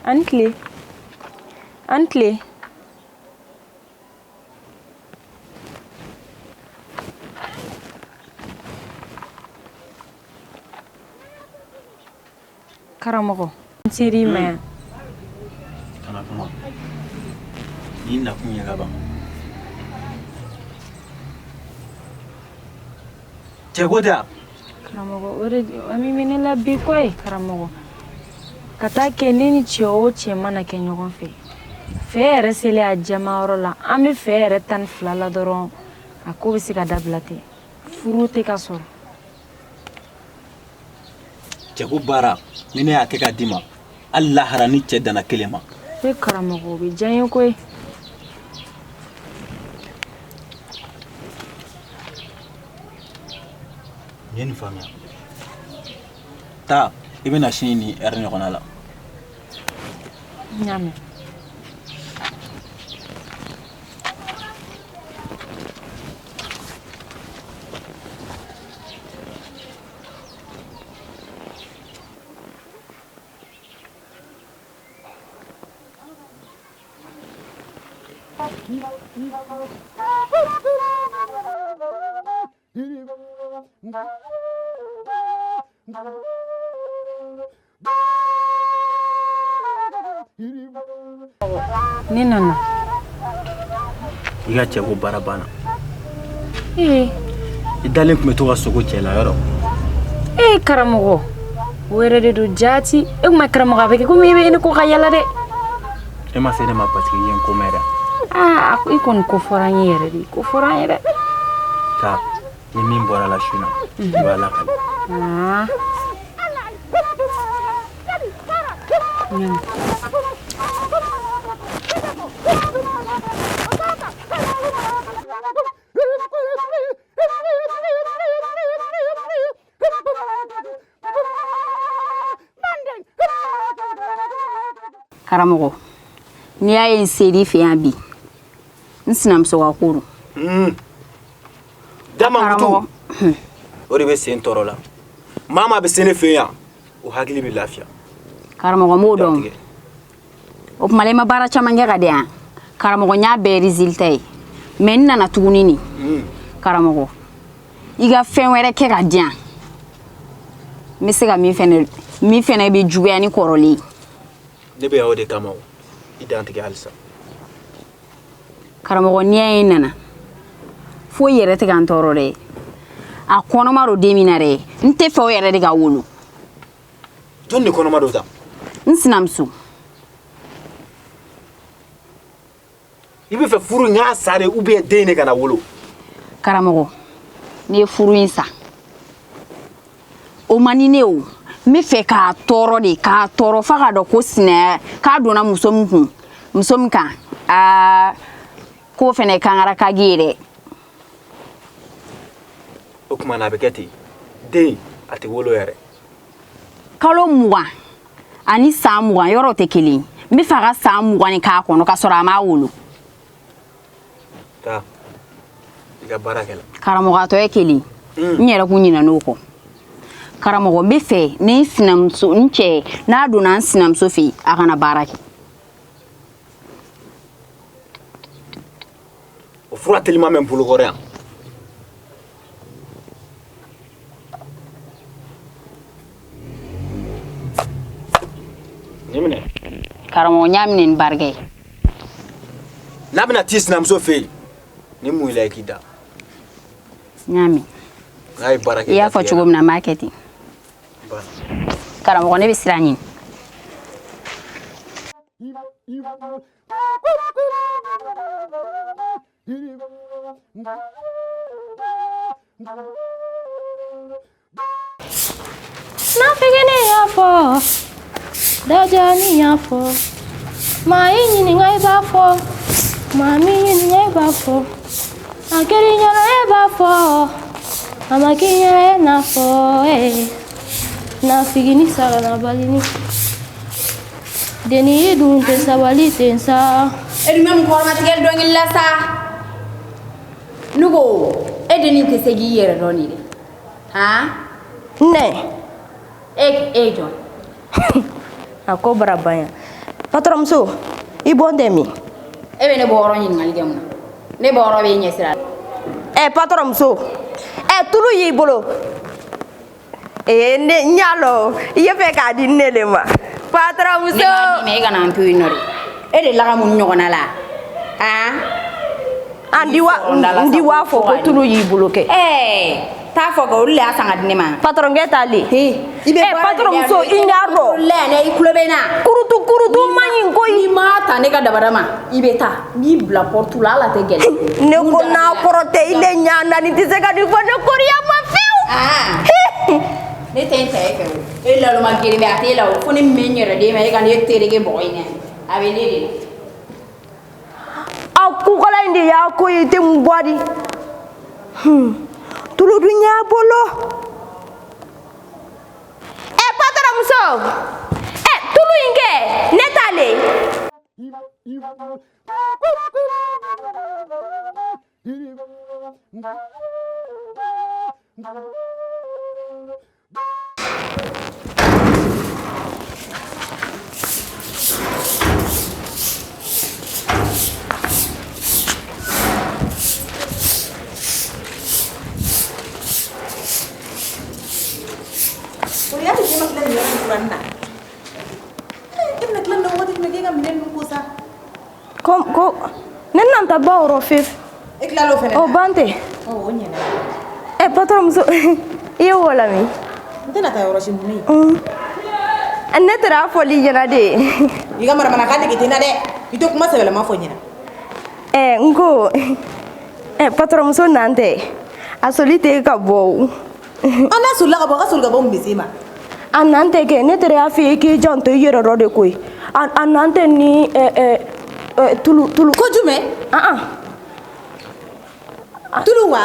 A ni tile. A ni tile. Karamɔgɔ n ser'i ma yan. Kana kuma n'i nakun ye ka ban cɛ ko tɛ wa? Karamɔgɔ o de hami bɛ ne la bi koyi karamɔgɔ ka taa kɛ ne ni cɛ o cɛ mana kɛ ɲɔgɔn fɛ fɛ yɛrɛ selen a jamayɔrɔ la an bɛ fɛ yɛrɛ 12 la dɔrɔn a ko bɛ se ka dabila ten furu tɛ ka sɔrɔ. Cɛko baara ni ne y'a kɛ ka d'i ma hali lahara ni cɛ danna kelen ma. E karamɔgɔ o bɛ diya n ye koyi. N ye nin faamuya taa i bɛ na sini nin ɛri ɲɔgɔnna la. N y'a mɛn. Ne nana. I ka cɛko baara banna. Ee. I dalen tun bɛ to ka sogo cɛ la yɔrɔ. Ee karamɔgɔ o yɛrɛ de don jaati e kuma karamɔgɔ a bɛ kɛ komi i bɛ ne kɔ ka yala dɛ. E ma se ne ma parce que i ye n ko mɛn dɛ. Aa i kɔni ko fɔra an ye yɛrɛ de ko fɔra an ye dɛ. Taa ni min bɔra la su in na i b'a lakali. Aa. Karamɔgɔ n'i y'a ye n ser'i fɛ yan bi n sinamuso ka ko don. Damankutu o de bɛ sen tɔɔrɔ la maa maa bɛ se ne fɛ yan o hakili bɛ lafiya. Karamɔgɔ m'o dɔn o tuma la i ma baara caman kɛ ka di yan karamɔgɔ n y'a bɛɛ résultat ye mais n nana tuguni nin karamɔgɔ i ka fɛn wɛrɛ kɛ ka di yan n bɛ se ka min fɛnɛ bɛ juguya ni kɔrɔlen ye. Ne bɛ yan o de kama o i dantigɛ halisa. Karamɔgɔ n'i y'a ye n nana foyi yɛrɛ tɛ ka n tɔɔrɔ dɛ a kɔnɔma don den min na dɛ n tɛ fɛ o yɛrɛ de ka wolo. Jɔn de kɔnɔma don tan? N sinamuso. I bɛ fɛ furu in k'a sa de ou bien den de kana wolo? Karamɔgɔ n'i ye furu in sa o man di ne o n bɛ fɛ k'a tɔɔrɔ de k'a tɔɔrɔ f'a k'a dɔn ko sinaya k'a donna muso min kun muso min kan aa k'o fɛnɛ kankara ka gi ye dɛ. O tuma na a bɛ kɛ ten den a tɛ wolo yɛrɛ. Kalo 20 ani san 20 yɔrɔ tɛ kelen ye n bɛ fɛ a ka san 20 nin k'a kɔnɔ ka sɔrɔ a m'a wolo. Taa i ka baara kɛ la. Karamɔgɔ a tɔ ye kelen n yɛrɛ kun ɲinɛn'o kɔ. Karamɔgɔ n bɛ fɛ ni n sinamuso n cɛ n'a donna n sinamuso fɛ yen a kana baara kɛ. O fura teliman bɛ n bolo kɔrɔ yan. Nin minɛ. Karamɔgɔ n y'a minɛ ni barika ye. N'a bɛna t'i sinamuso fɛ yen ni mun y'i la i k'i da. N y'a mɛn. N'a ye baara kɛ I y'a fɔ cogo min na n b'a kɛ ten. Karamɔgɔ ne bɛ sira ɲini. Nafigini y'a fɔ Dajani y'a fɔ maa y'i ɲininka i b'a fɔ maa m'i ɲininka i b'a fɔ a kɛr'i ɲɛna e b'a fɔ a ma k'i ɲɛna e n'a fɔ ee nafigini sagana balini denni i dun tɛ sabali ten sa. E dun bɛ mun kɔrɔmatigɛli dɔnkili la sa ne ko e denni tɛ se k'i yɛrɛ dɔn nin dɛ han. Ne. E jɔn. A ko bara ban yan. Patron muso, i bɔn tɛ min? E bɛ ne bɔ yɔrɔ ɲininkali kɛ mun na? Ne bɔ yɔrɔ b'e ɲɛsira la. Patron muso, tulu y'i bolo. Ne n y'a lɔn i ye fɛ k'a di ne de ma. Patron muso. Ne b'a d'i ma e kana n to yen nɔ de. E de la ka mun ɲɔgɔnna la? Han? An di wa n di wa fɔ ko tulu y'i bolo kɛ. T'a fɔ kɛ olu de y'a san ka di ne ma. Patron kɛ t'ale. Patron muso i ɲa dɔn. Lɛ i tulo bɛ n na. Kurutu kurutu man ɲi koyi. N'i ma ta ne ka dabada ma i bɛ taa n b'i bila porte la hali a tɛ gɛlɛya. Ne ko n'a kɔrɔ tɛ i le ɲa na nin tɛ se ka nin fɔ ne koriya ma fiyewu. Ne tɛ n ta e fɛ o. E laloma kelen bɛ a t'e la o fo ne min bɛ n yɛrɛ d'e ma e ka ne tereke bɔgɔ in na a bɛ ne de la. A kukala in de y'a ko ye i tɛ mun bɔ di. Tulu dun y'a bolo. Patron muso. Tulu in kɛ ne t'ale. Ko ne nanta ba yɔrɔ fefu. E tilal'o fɛnɛ na? O ban tɛ. O ɲɛna. Patron muso i ye wo lamɛn? N tɛna taa yɔrɔ si mun ye? Ne taara fɔli ɲɛna de. I ka manamanakan nege tɛ n na dɛ. I tɛ kuma sɛbɛlama fɔ n ɲɛna. N ko patron muso nan tɛ. A soli tɛ ka bɔ o. An n'a solila ka bɔ, a ka soli ka bɔ mun bɛ s'e ma? A nan tɛ kɛ ne taara y'a f'i ye k'i janto i yɛrɛ dɔ de koyi. A nan tɛ ni tulu tulu. Ko jumɛn? Tulu wa?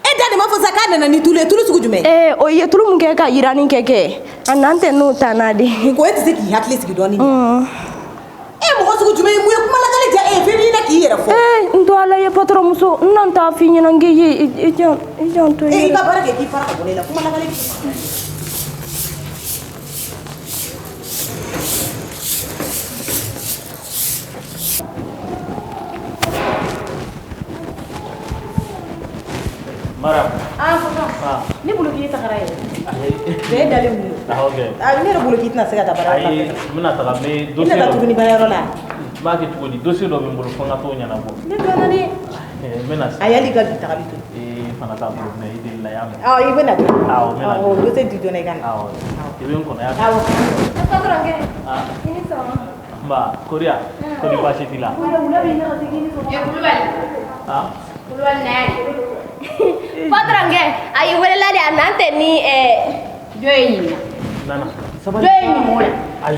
E da de ma fɔ sa k'a nana ni tulu ye, tulu sugu jumɛn? O ye tulu mun kɛ ka yirani kɛ a nan tɛ n'o ta n'a de. Ko e tɛ se k'i hakili sigi dɔɔni? E mɔgɔ sugu jumɛn ye mun ye kuma lakali diya e ye f'e b'i ɲɛna k'i yɛrɛ fɔ? N to ala ye patron muso n nan t'a f'i ɲɛna n k'i i janto i yɛrɛ. I ka baara kɛ k'i fara ka bɔ ne la kuma lakali. Mara. Papa. Ne bolo k'i tagara yɛrɛ. Bɛɛ dalen wuli. Ne yɛrɛ bolo k'i tɛna se ka taa baarayɔrɔ la. Ayi, n bɛna taga n bɛ dossier dɔ. I bɛna taa tuguni baarayɔrɔ la. N b'a kɛ cogo di dossier dɔ bɛ n bolo fo n ka t'o ɲɛnabɔ. Ne dɔnna dɛ. N bɛna sisan. A yali ka bi tagali to. Fana t'a bolo mɛ i delila y'a mɛn. Awɔ i bɛna to. Awɔ n bɛna. Awɔ dossier di joona i ka na. Awɔ i bɛ n kɔnɔ y'a mɛn. Awɔ. Patron kɛ. I ni sɔgɔma. Nba Koriya ko ni baasi t'i la. Wula bɛ ɲɛ ka se k'i ni sɔgɔma. Kulubali. Kulubali na yan. Patron kɛ a y'i welela de a nan tɛ ni. Jɔn ye ɲininka? Nana sabali. Jɔn ye ɲininka o la?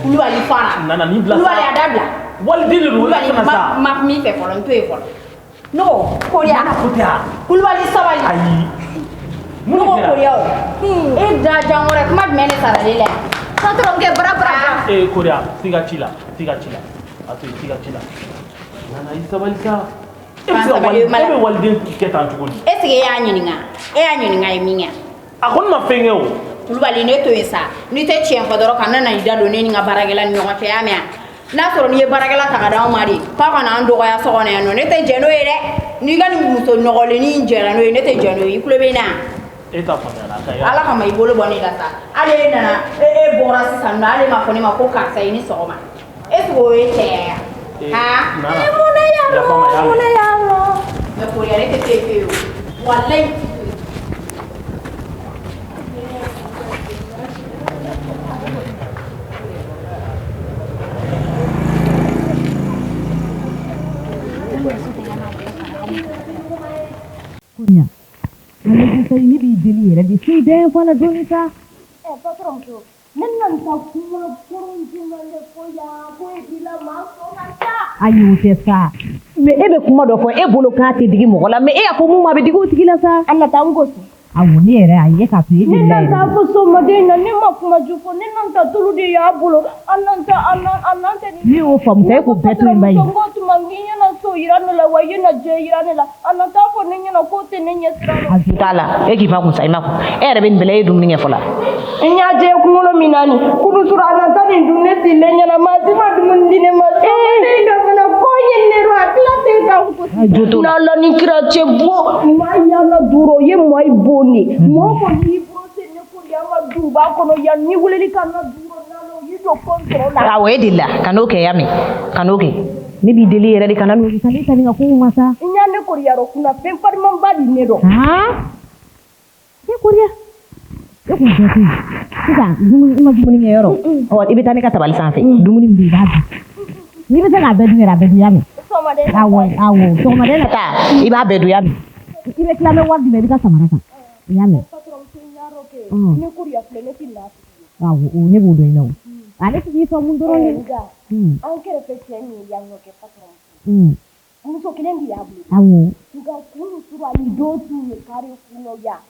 Kulubali fara. Nana nin bila sa. Kulubali a dabila. Waliden de don o kana sa. Kulubali ma min fɛ fɔlɔ n to yen fɔlɔ. Ne ko Koriya. Nana ko tɛ wa? Kulubali sabali. Ayi. Ne ko Koriya o. E da jan wɛrɛ kuma jumɛn de sara ne la yan? Patron kɛ bara bara. Koriya t'i ka ci la t'i ka ci la a to yen t'i ka ci la. Nana i sabali sa. E bɛ waliden kɛ tan cogo di? Est ce que e y'a ɲininka? E y'a ɲininka ye min kɛ? A kɔni ma fɛn kɛ o. Kulubali ne to yen sa n'i tɛ tiɲɛ fɔ dɔrɔn ka na i da don ne ni n ka baarakɛla ni ɲɔgɔn cɛ y'a mɛn wa? N'a sɔrɔ n'i ye baarakɛla ta ka d'anw ma de k'a ka n'an dɔgɔya so kɔnɔ yan nɔ ne tɛ jɛn n'o ye dɛ n'i ka nin muso nɔgɔlennin in jɛra n'o ye ne tɛ jɛn n'o ye i tulo bɛ n na? E ta faamuyara a ka ɲi. Ala kama i bolo bɔ ne la sa hali e nana e bɔra sisan nɔ hali e ma fɔ ne ma ko karisa i ni sɔgɔma est ce que o ye cɛya ye wa? Han? Nana yafa ma y'a mɛn. Mais Koriya ne tɛ se fiyewu walayi. Konya. Ne b'i deli yɛrɛ de se bɛɛ fɔ la dɔɔni sa. Patron muso ne nana taa kuma kurun jumɛn de fɔ yan ko e b'i la maa sɔn ka ca. Ayi o tɛ sa. Mais e bɛ kuma dɔ fɔ e bolo k'a tɛ digi mɔgɔ la mais e y'a fɔ mun ma a bɛ digi o tigi la sa. An na taa n gosi. Awɔ, ne yɛrɛ a ye k'a to e Ne delila na yɛrɛ. taa fo somaden in na, ne ma kuma ju fɔ, ne na taa tulu de y'a bolo. A na taa a na a na tɛ Ne y'o faamu sa, e k'o bɛɛ to yen ba ye. Ko tuma n k'i ɲɛna so yira ne la wa i ye na jɛ yira ne la. A na taa fɔ ne ɲɛna k'o tɛ ne ɲɛ sira la. A ju t'a la, e k'i makun sa, i makun. E yɛrɛ bɛ nin bɛɛ la, e ye dumuni kɛ fɔlɔ. N y'a jɛ kunkolo min na nin kudusuru a na taa nin dun ne sigilen ɲɛna, maa si ma dumuni di ne ma. Somaden in dɔ fana ko ye ne rɔ a tila tɛ ka n gosi. N'Ala ni kira cɛ bɔ maa yaala duuru o ye maa i bon de. Mɔgɔ kɔni y'i brosser ne ko yan ka duguba kɔnɔ yan ni weleli ka na duuru n'Ala o y'i don kɔntɔrɔ la. Awɔ, e delila ka n'o kɛ ya mɛn, ka n'o kɛ. Ne b'i deli yɛrɛ de kana n'o kɛ, ne ta nin ka kow ma sa. N y'a ne koriya rɔ kunna fɛn farimanba di ne dɔ. Han? E koriya. E k'o bɛɛ to yen. Sisan dumuni i ma dumuni kɛ yɔrɔ. Ɔ i bɛ taa ne ka tabali sanfɛ. Dumuni min bɛ yen i b'a dun. N'i bɛ se k'a bɛɛ dun yɛrɛ a bɛɛ dun ya mɛn. Awɔ awɔ sɔgɔmada in na ta i b'a bɛɛ dun ya mɛn. I bɛ tila n bɛ wari d'i ma i bɛ taa samara san. I y'a mɛn. Ne koriya filɛ ne tɛ na. Awɔ o ne b'o dɔn i la o. Ale tɛ k'i faamu dɔrɔn de. Nka an kɛrɛfɛ cɛ min ye yan nɔ kɛ patɔrɔn. Muso kelen de y'a bolo. Awɔ. Nka kunu suru ani dɔw t'u ye kare kunɔ yan.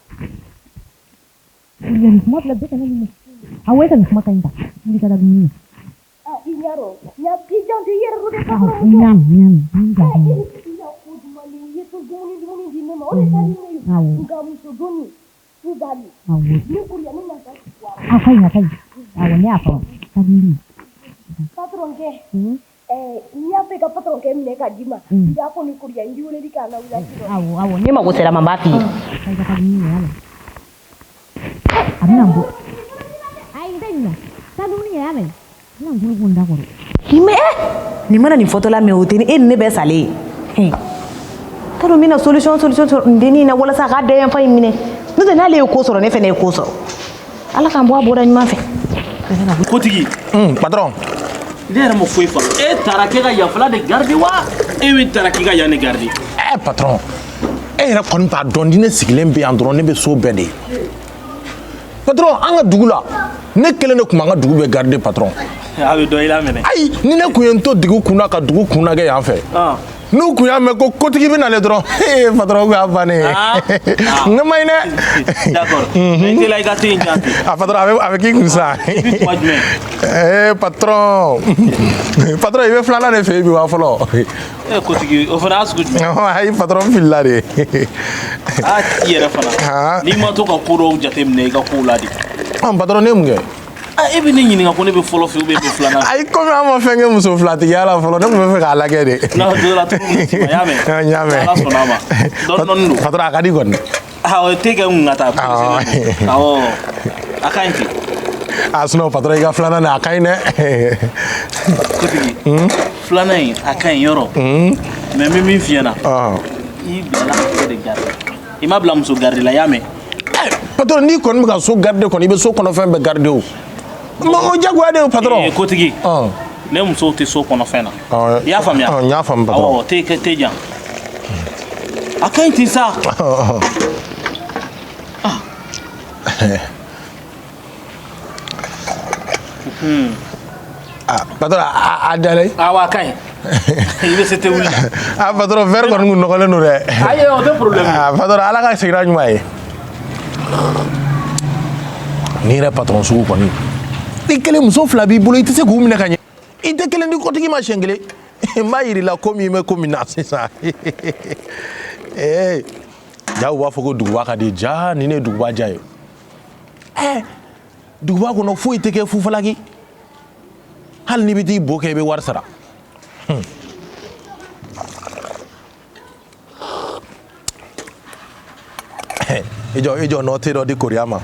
Kuriya nin kuma filɛ bɛɛ kana nin mɛn. Awɔ e ka nin kuma ka ɲi tan. Wuli ka taa dumuni na. I ɲa rɔ ɲa i janto i yɛrɛ rɔ dɛ Awɔ n y'a mɛn n y'a mɛn. N I ya ko duman ni i ye to dumuni dumuni di ne ma o de ka di ne ye. Awɔ. Nka muso donni su b'a min. Awɔ. Ne kuriya ne na taa su a. A ka ɲi a ka ɲi. Awɔ ne y'a faamu. Ka di n ye. Patɔrɔnkɛ. N'i y'a fɛ ka patɔrɔnkɛ minɛ k'a d'i ma. I b'a fɔ ne kuriya n b'i weleli k'a la wula. Awɔ awɔ ne mago sera ma n b'a f'i ye. I ka taa dumuni kɛ y'a mɛn. A bɛna n bɔ. Ayi n tɛ nin na. Taa dumuni kɛ y'a mɛn. N bɛna n bolo bɔ n da kɔrɔ. Nin mana nin fɔtɔla mɛn o tɛ ni e ni ne bɛɛ salen ye. T'a dɔn n bɛna solution sɔrɔ nin dennin in na walasa a k'a dayanfan in minɛ. N'o tɛ n'ale ye ko sɔrɔ ne fana ye ko sɔrɔ. Ala k'an bɔ a bɔda ɲuman fɛ. Kotigi. Patron. Ne yɛrɛ ma foyi faamu. E taara k'e ka yan fila de garder wa? E bɛ taara k'i ka yan de garder. Patron, e yɛrɛ kɔni b'a dɔn ni ne sigilen bɛ yan dɔrɔn ne bɛ so bɛɛ de ye. Patron, an ka dugu la, ne kelen de tun b'an ka dugu bɛɛ garder patron. A bɛ dɔn i la minɛ. Ayi, ni ne tun ye n to dugu kunna ka dugu kunna kɛ yan fɛ. N'u kun y'a mɛn ko kotigi bɛ nalen dɔrɔn, ee patron kun y'a bannen ye. Ne ma ɲi dɛ. D'accord. Mais i teliya i ka te in diyan ten. A patron a bɛ k'i kun sa. I bɛ tuma jumɛn? Ee patron, patron i bɛ filanan de fɛ yen bi wa fɔlɔ. E kotigi o fana y'a sugu jumɛn? Ayi patron n filila de. A i yɛrɛ fana. N'i ma to ka ko dɔw jateminɛ i ka kow la de. Patron ne ye mun kɛ? E bɛ ne ɲininka ko ne bɛ fɔlɔ fɛ ou bien e bɛ filanan fɛ? Ayi komi an ma fɛn kɛ muso filatigiya la fɔlɔ ne tun bɛ fɛ k'a lajɛ de. Non don dɔ la tulu bɛ ci ma, y'a mɛn? N y'a mɛn. Ala sɔnna a ma. Dɔɔni dɔɔni don. Patron a ka di kɔni. Awɔ te kɛ n kun ka taa. Awɔ a ka ɲi ten. A sinon patron i ka filanan nin a ka ɲi dɛ. Kotigi filanan in a ka ɲi yɔrɔ. Mais n bɛ min f'i ɲɛna. I bilala ka so de garder. I ma bila muso garder la i y'a mɛn? Patron n'i kɔni bɛ ka so garder kɔni i bɛ so kɔnɔfɛn bɛɛ garder o. O jagoya de ye patron. Kotigi ne musow tɛ so kɔnɔfɛn na. I y'a faamuya? N y'a faamu patron. Awɔ te jan. A ka ɲi ten sa. Patron a diyara ye. Awɔ a ka ɲi. I bɛ se te wuli la. A patron verre kɔni kun nɔgɔlen don dɛ. Ayi o tɛ problème ye. Patron ala ka seginna ɲuman ye. N'i yɛrɛ patron sugu kɔni i kelen muso fila b'i bolo i tɛ se k'u minɛ ka ɲɛ i tɛ kelen di kotigi ma siɲɛ kelen n b'a yir'i la ko min bɛ ko min na sisan ee ja u b'a fɔ ko duguba ka di ja ni ne ye duguba diya ye duguba kɔnɔ foyi tɛ kɛ fufalaki hali n'i bɛ t'i bo kɛ i bɛ wari sara. I jɔ nɔ te dɔ di Koriya ma.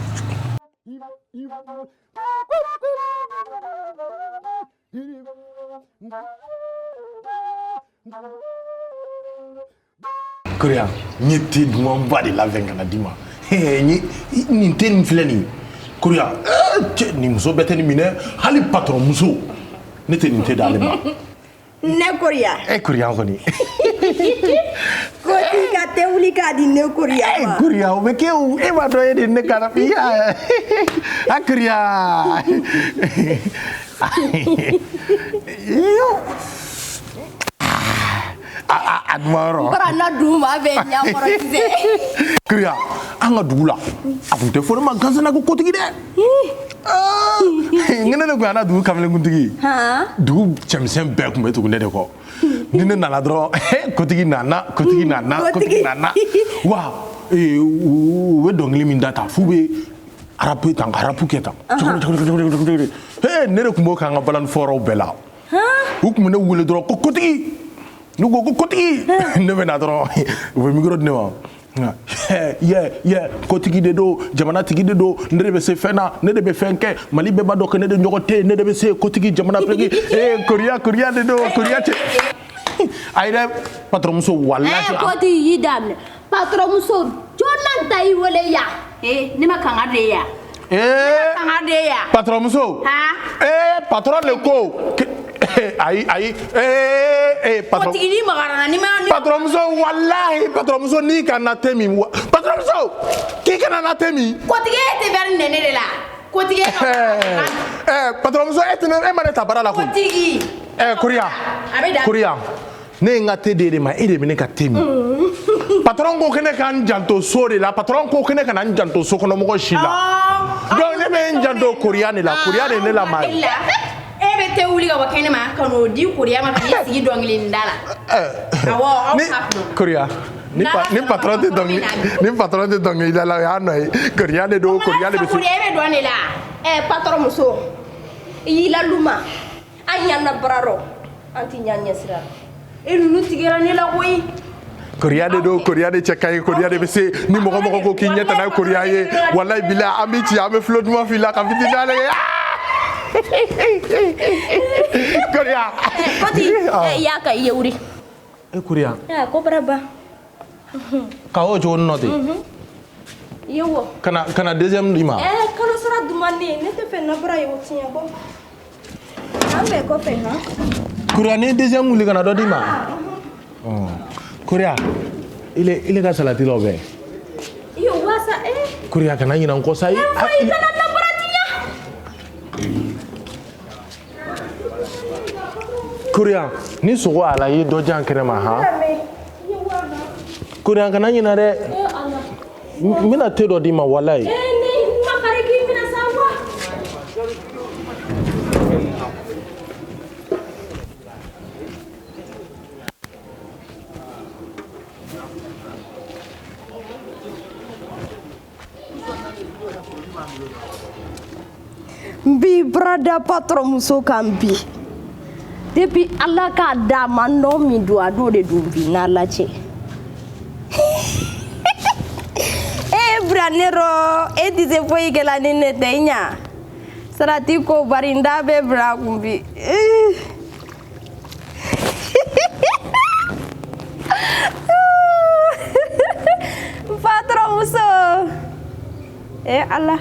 Koriya, n ye te dumanba de labɛn ka na d'i ma. Nin te nin filɛ nin ye. Koriya, cɛ nin muso bɛɛ tɛ nin minɛ, hali patron muso ne tɛ nin te d'ale ma. Ne Koriya. E Koriya kɔni. Ko i ka te wuli k'a di ne Koriya ma. E Koriya o bɛ kɛ o e b'a dɔn e de ne ka na a Koriya. A duman yɔrɔ. N fara na dun b'a bɛɛ ɲɛkɔrɔ sisan. Koriya An ka dugu la a tun tɛ fɔ ne ma gansan na ko kotigi dɛ. N ne de tun y'an ka dugu kamelenkuntigi. Dugu cɛmisɛn bɛɛ tun bɛ tugu ne de kɔ. Ni ne nana dɔrɔn, kotigi nana, kotigi nana, kotigi nana. Wa u bɛ dɔnkili min da tan, f'u bɛ arapu tan, ka arapu kɛ tan. Ne de tun b'o kɛ an ka balani fɔyɔrɔw bɛɛ la. U tun bɛ ne wele dɔrɔn ko kotigi. N'u ko ko kotigi, ne bɛ na dɔrɔn, u bɛ micro di ne ma. Yɛ yɛ, kotigi de don, jamana tigi de don, ne de bɛ se fɛn na, ne de bɛ fɛn kɛ, Mali bɛɛ b'a dɔn ko ne de ɲɔgɔn tɛ yen, ne de bɛ se kotigi jamana tigi. Ee, Koriya, Koriya de don, Koriya cɛ. Ayi dɛ, patron muso, walahi. Kotigi y'i daminɛ. Patron muso, jɔn ta i wele yan? Ee, ne ma kanga de yan. Ee, kanga de yan. Patron muso. Ee, patron de ko. Ayi, ayi, ee, patron. Kotigi ni magara na ni ma. Patron muso, walahi, patron muso, n'i kana te min. Patron muso, k'i kana na te min. Kotigi, e tɛ verre nɛnɛ de la. Kotigi e ka. Ɛɛ, patron muso, e tɛ ne, e ma ne ta baara la koyi. Kotigi. Ɛɛ, Koriya. A bɛ da. Koriya, ne ye n ka te di e de ma, e de bɛ ne ka te min. Patron ko ko ne ka n janto so de la, patron ko ko ne kana n janto so kɔnɔmɔgɔ si la. Donc ne bɛ n janto Koriya de la, Koriya de ye ne lamara. E bɛ te wuli ka bɔ kɛnɛ ma ka n'o di Koriya ma ka n'i sigi dɔnkili da la. Awɔ, aw ka Koriya, ni patron tɛ dɔnkili, ni patron tɛ dɔnkili da la, o y'a nɔ ye. Koriya de don, Koriya de bɛ se. Koriya, e bɛ dɔn de la. Ɛ, patron muso, i y'i laluma. An y'an na baara rɔ, an tɛ ɲa ɲɛsira. E, ninnu tigɛra ne la koyi. Koriya de don, Koriya de cɛ ka ɲi, Koriya de bɛ se. Ni mɔgɔ mɔgɔ ko k'i ɲɛ tana ye Koriya ye, walayi bila, an b'i ci, an bɛ fulo duman f'i la ka fitinin d'ale ye. Koriya. Koti, e y'a ka i ye wuri. E Koriya. Ɛ, ko bara ban. Ka o cogo nɔ ten. I ye wo. Kana kana deuxième di ma. Ɛ, kalo sara duman ne, ne tɛ fɛ nabara ye o tiɲɛ ko. An bɛɛ kɔfɛ han. Koriya, ni deuxième wuli kana dɔ di ma. Koriya, ile ile ka salati lɔ bɛɛ. Iyo wasa eh. Koriya, kana ɲinɛ n kɔ sa. E fa, i kana nabara tiɲɛ. Koriya, ni sogo a la, i ye dɔ jan kɛnɛ ma han. Koriya, kana ɲinɛ dɛ. N bɛna te dɔ d'i ma, walayi. Eh, ne makari k'i minɛ sa wa. N b'i barada patron muso kan bi. Depuis Ala k'a d'a ma nɔ min don, a n'o de don bi n'Ala cɛ. E ye bira ne rɔ, e tɛ se foyi kɛla ni ne tɛ ɲa. Sarati ko bari n da bɛ bila a kun bi. Patron muso. E Ala.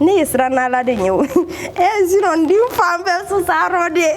Ne ye siran n'Ala de ɲɛ o. E, sinon n den fan bɛɛ susa rɔ de.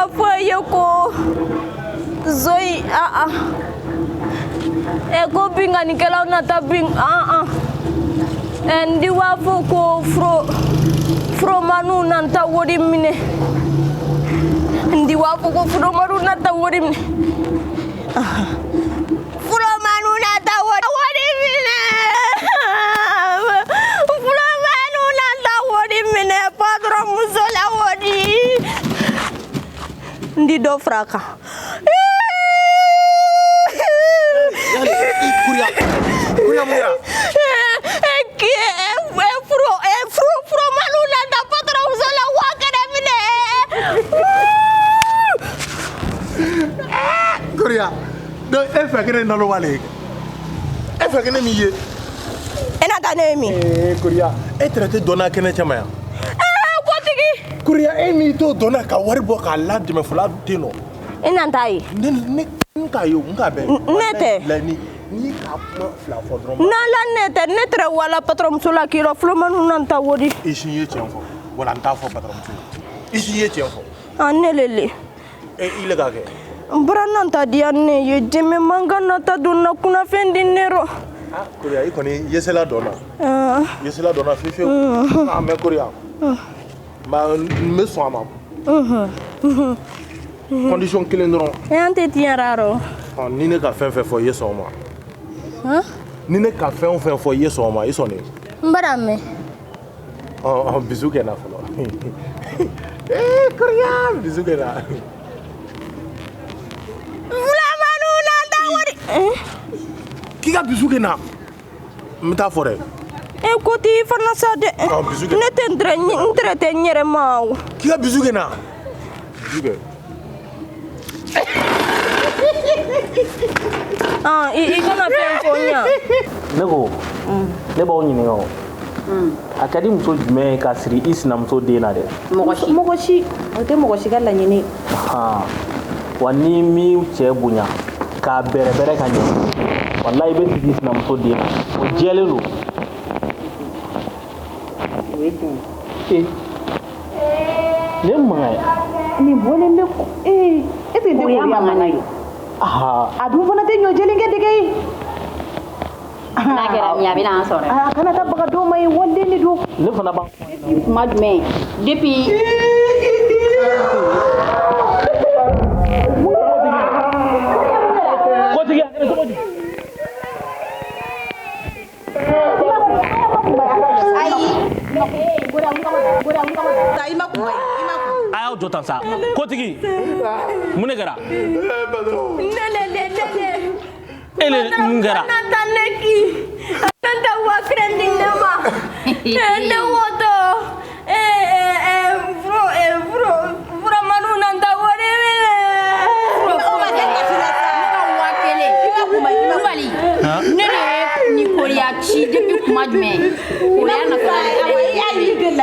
B'a fɔ a ye ko zoyi a ko binkannikɛlaw nata bin n di b'a fɔ ko furomaniw nata wari minɛ n di b'a fɔ ko furomaniw nata wari minɛ furomaniw nata wari minɛ furomaniw nata wari minɛ patron muso la wari n di dɔ fara a kan. Kuriya mun kɛra? Furomaniw nata patron muso la 5000 minɛ. Kuriya, donc e fɛ kɛ ne naloma le ye? E fɛ kɛ ne min ye? E na taa ne ye min? Kuriya, e tɛrɛ tɛ dɔnna kɛnɛ cɛma yan. Kotigi. Kuriya, e m'i to dɔnna ka wari bɔ k'a la dɛmɛ fila den nɔ. E na taa ye? Ne n k'a ye o, n k'a bɛɛ. Ne tɛ. N'i k'a kuma fila fɔ dɔrɔn. N'ala ne tɛ, ne tɛrɛ wala patron muso la k'i rɔ furomaniw nata wari. I si ye tiɲɛ fɔ, wala n t'a fɔ patron muso ye. I si ye tiɲɛ fɔ. Ne le. I le k'a kɛ. N bɔra nata diya ne ye dɛmɛ mankan nata donna kunnafɛn di ne rɔ. Kuriya, i kɔni yesela dɔn na. Yesela dɔn na fiyewu fiyewu. Mais Kuriya, n bɛ sɔn a ma. Condition kelen dɔrɔn. An tɛ tiɲɛra rɔ. Ni ne ka fɛn fɛn fɔ i ye sɔn o ma. Ni ne ka fɛn o fɛn fɔ i ye sɔn o ma, i sɔnnen. N b'a mɛn. Bisu kɛ n na fɔlɔ. Kuriya, bisu kɛ n na. Fulamaniw nata wari. K'i ka bisu kɛ n na. N bɛ taa fɔ dɛ. Ko t'i fana sa dɛ. Ne tɛ n tɛrɛ tɛ n yɛrɛ ma o. K'i ka bisu kɛ n na. Bisu kɛ. I kana fɛn fɔ n ɲa. Ne ko, ne b'aw ɲininka o. A ka di muso jumɛn ye ka siri i sinamuso den na dɛ? Mɔgɔ si. O tɛ mɔgɔ si ka laɲini. Wa ni min cɛ bonya k'a bɛrɛbɛrɛ ka ɲɛ, walayi i bɛ sigi i sinamuso den na. O jɛlen don. O ye tiɲɛ ye. Nin ye mankan ye. Nin bɔlen bɛ est-ce que nin tɛ Koriya mankan ye? A dun fana tɛ ɲɔjɛlen kɛ dɛgɛ ye. N'a kɛra min ye a bɛ n'an sɔrɔ. A kana taa baga dɔw ma ye waliden de don. Ne fana b'a. Kuma jumɛn depuis. Kotigi a kɛra cogo di? A y'aw jɔ tan sa. Kotigi, mun de kɛra? Ne le. E le mun kɛra? Nata ne ki. Nata 5000 di ne ma. Ne woto. Furomaniw nata wari minɛ. O ma kɛ kasi la sa. Ne ka 5000. Kulubali, ne de ye ni Koriya ci depuis kuma jumɛn? Koriya natɔ la.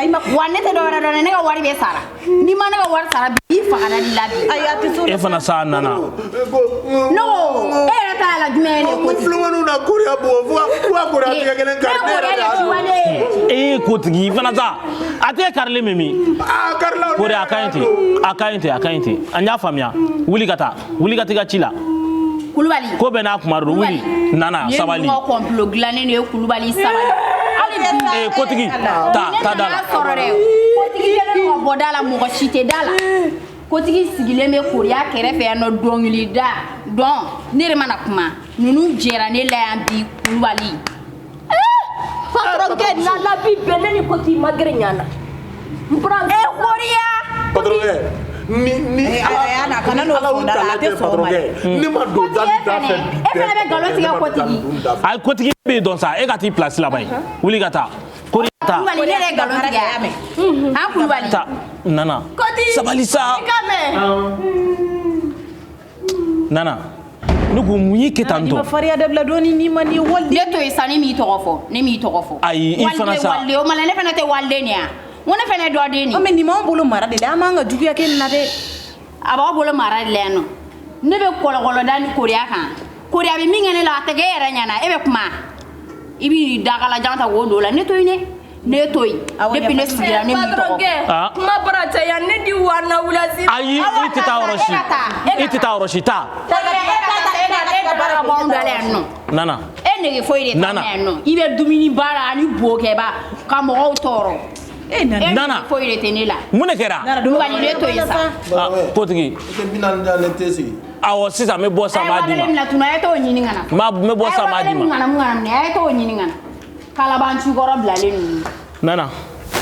Wa ne tɛ dɔwɛrɛ dɔn dɛ, ne ka wari bɛ sara. N'i ma ne ka wari sara bi, i fagara di la bi. Ayi, a tɛ s'o la. E fana sa nana. Ne ko e yɛrɛ ta la jumɛn ye ne kotigi? Furomaniw na Koriya bugɔ fo ka Koriya tigɛ kelen kari. Ne Koriya de ci wa ne ye. Kotigi i fana sa. A tɛ karilen min min? Karila. Koriya a ka ɲi ten. A ka ɲi ten, a ka ɲi ten. An y'a faamuya. Wuli ka taa. Wuli ka t'i ka ci la. Kulubali. Ko bɛɛ n'a kuma don. Wuli. Nana sabali. Nin ye ninnu ka complot dilannen de ye Kulubali sabali. Hali bi. Kotigi ta da la. Ne nana sɔrɔ dɛ. Kotigi kɛlen don ka bɔ da la, mɔgɔ si tɛ da la. Kotigi sigilen bɛ Koriya kɛrɛfɛ yan nɔ dɔnkili da. Dɔn ne yɛrɛ mana kuma. Ninnu jɛra ne la yan bi Kulubali. Patron kɛ n'Ala bi bɛn ne ni kotigi ma gɛrɛ ɲana. Koriya. Patron ni ala kana n'o ala sɔn da la, a tɛ sɔn o ma dɛ. Ne ma don da da fɛ bi. E fana bɛ nkalon tigɛ kotigi. Ayi kotigi bɛ yen dɔn sa, e ka t'i place laban ye. Wuli ka taa. Koriya ta. Kulubali ne yɛrɛ ye nkalon tigɛ. Han Kulubali. Ta nana. Kotigi. Sabali sa. I ka mɛn. Nana. Ne ko mun y'i kɛ tan I tɔ? ma farinya dabila dɔɔni n'i ma nin ye waliden. Ne to yen sa, ne m'i tɔgɔ fɔ. Ne m'i tɔgɔ fɔ. Ayi, i fana sa. Waliden, o ma la ne fana tɛ waliden de ya. N ko ne fana ye dɔ den de. An bɛ nin m'anw bolo mara de la, an m'an ka juguya kɛ nin na dɛ. A b'aw bolo mara de la yan nɔ. Ne bɛ kɔlɔkɔlɔ da ni Koriya kan. Koriya bɛ min kɛ ne la, a tɛ kɛ e yɛrɛ ɲɛna. E bɛ kuma. I b'i dagalajan ta k'o don o la. Ne to yen dɛ. Ne to yen depuis ne sigira ne m'i tɔgɔ. Kuma bara caya ne di wa na wulasi. Ayi, i tɛ taa yɔrɔ si. I tɛ taa yɔrɔ si taa. E ka baara bɔ anw da la yan nɔ. Nana. E nege foyi de t'anw na yan nɔ. I bɛ dumuni baara ani bokɛba ka mɔgɔw tɔɔrɔ. E nana foyi de tɛ ne la. Mun de kɛra? Kulubali ne to yen sa. Kotigi. I tɛ 40 di yan ne tɛ sigi. Awɔ sisan n bɛ bɔ sisan n b'a d'i ma. A ye 5000 minɛ tuma a ye t'o ɲini ka na. N bɛ bɔ sisan n b'a d'i ma. A ye 5000 mun kana minɛ a ye t'o ɲini ka na. Kalabanci kɔrɔ bilalen ninnu. Nana.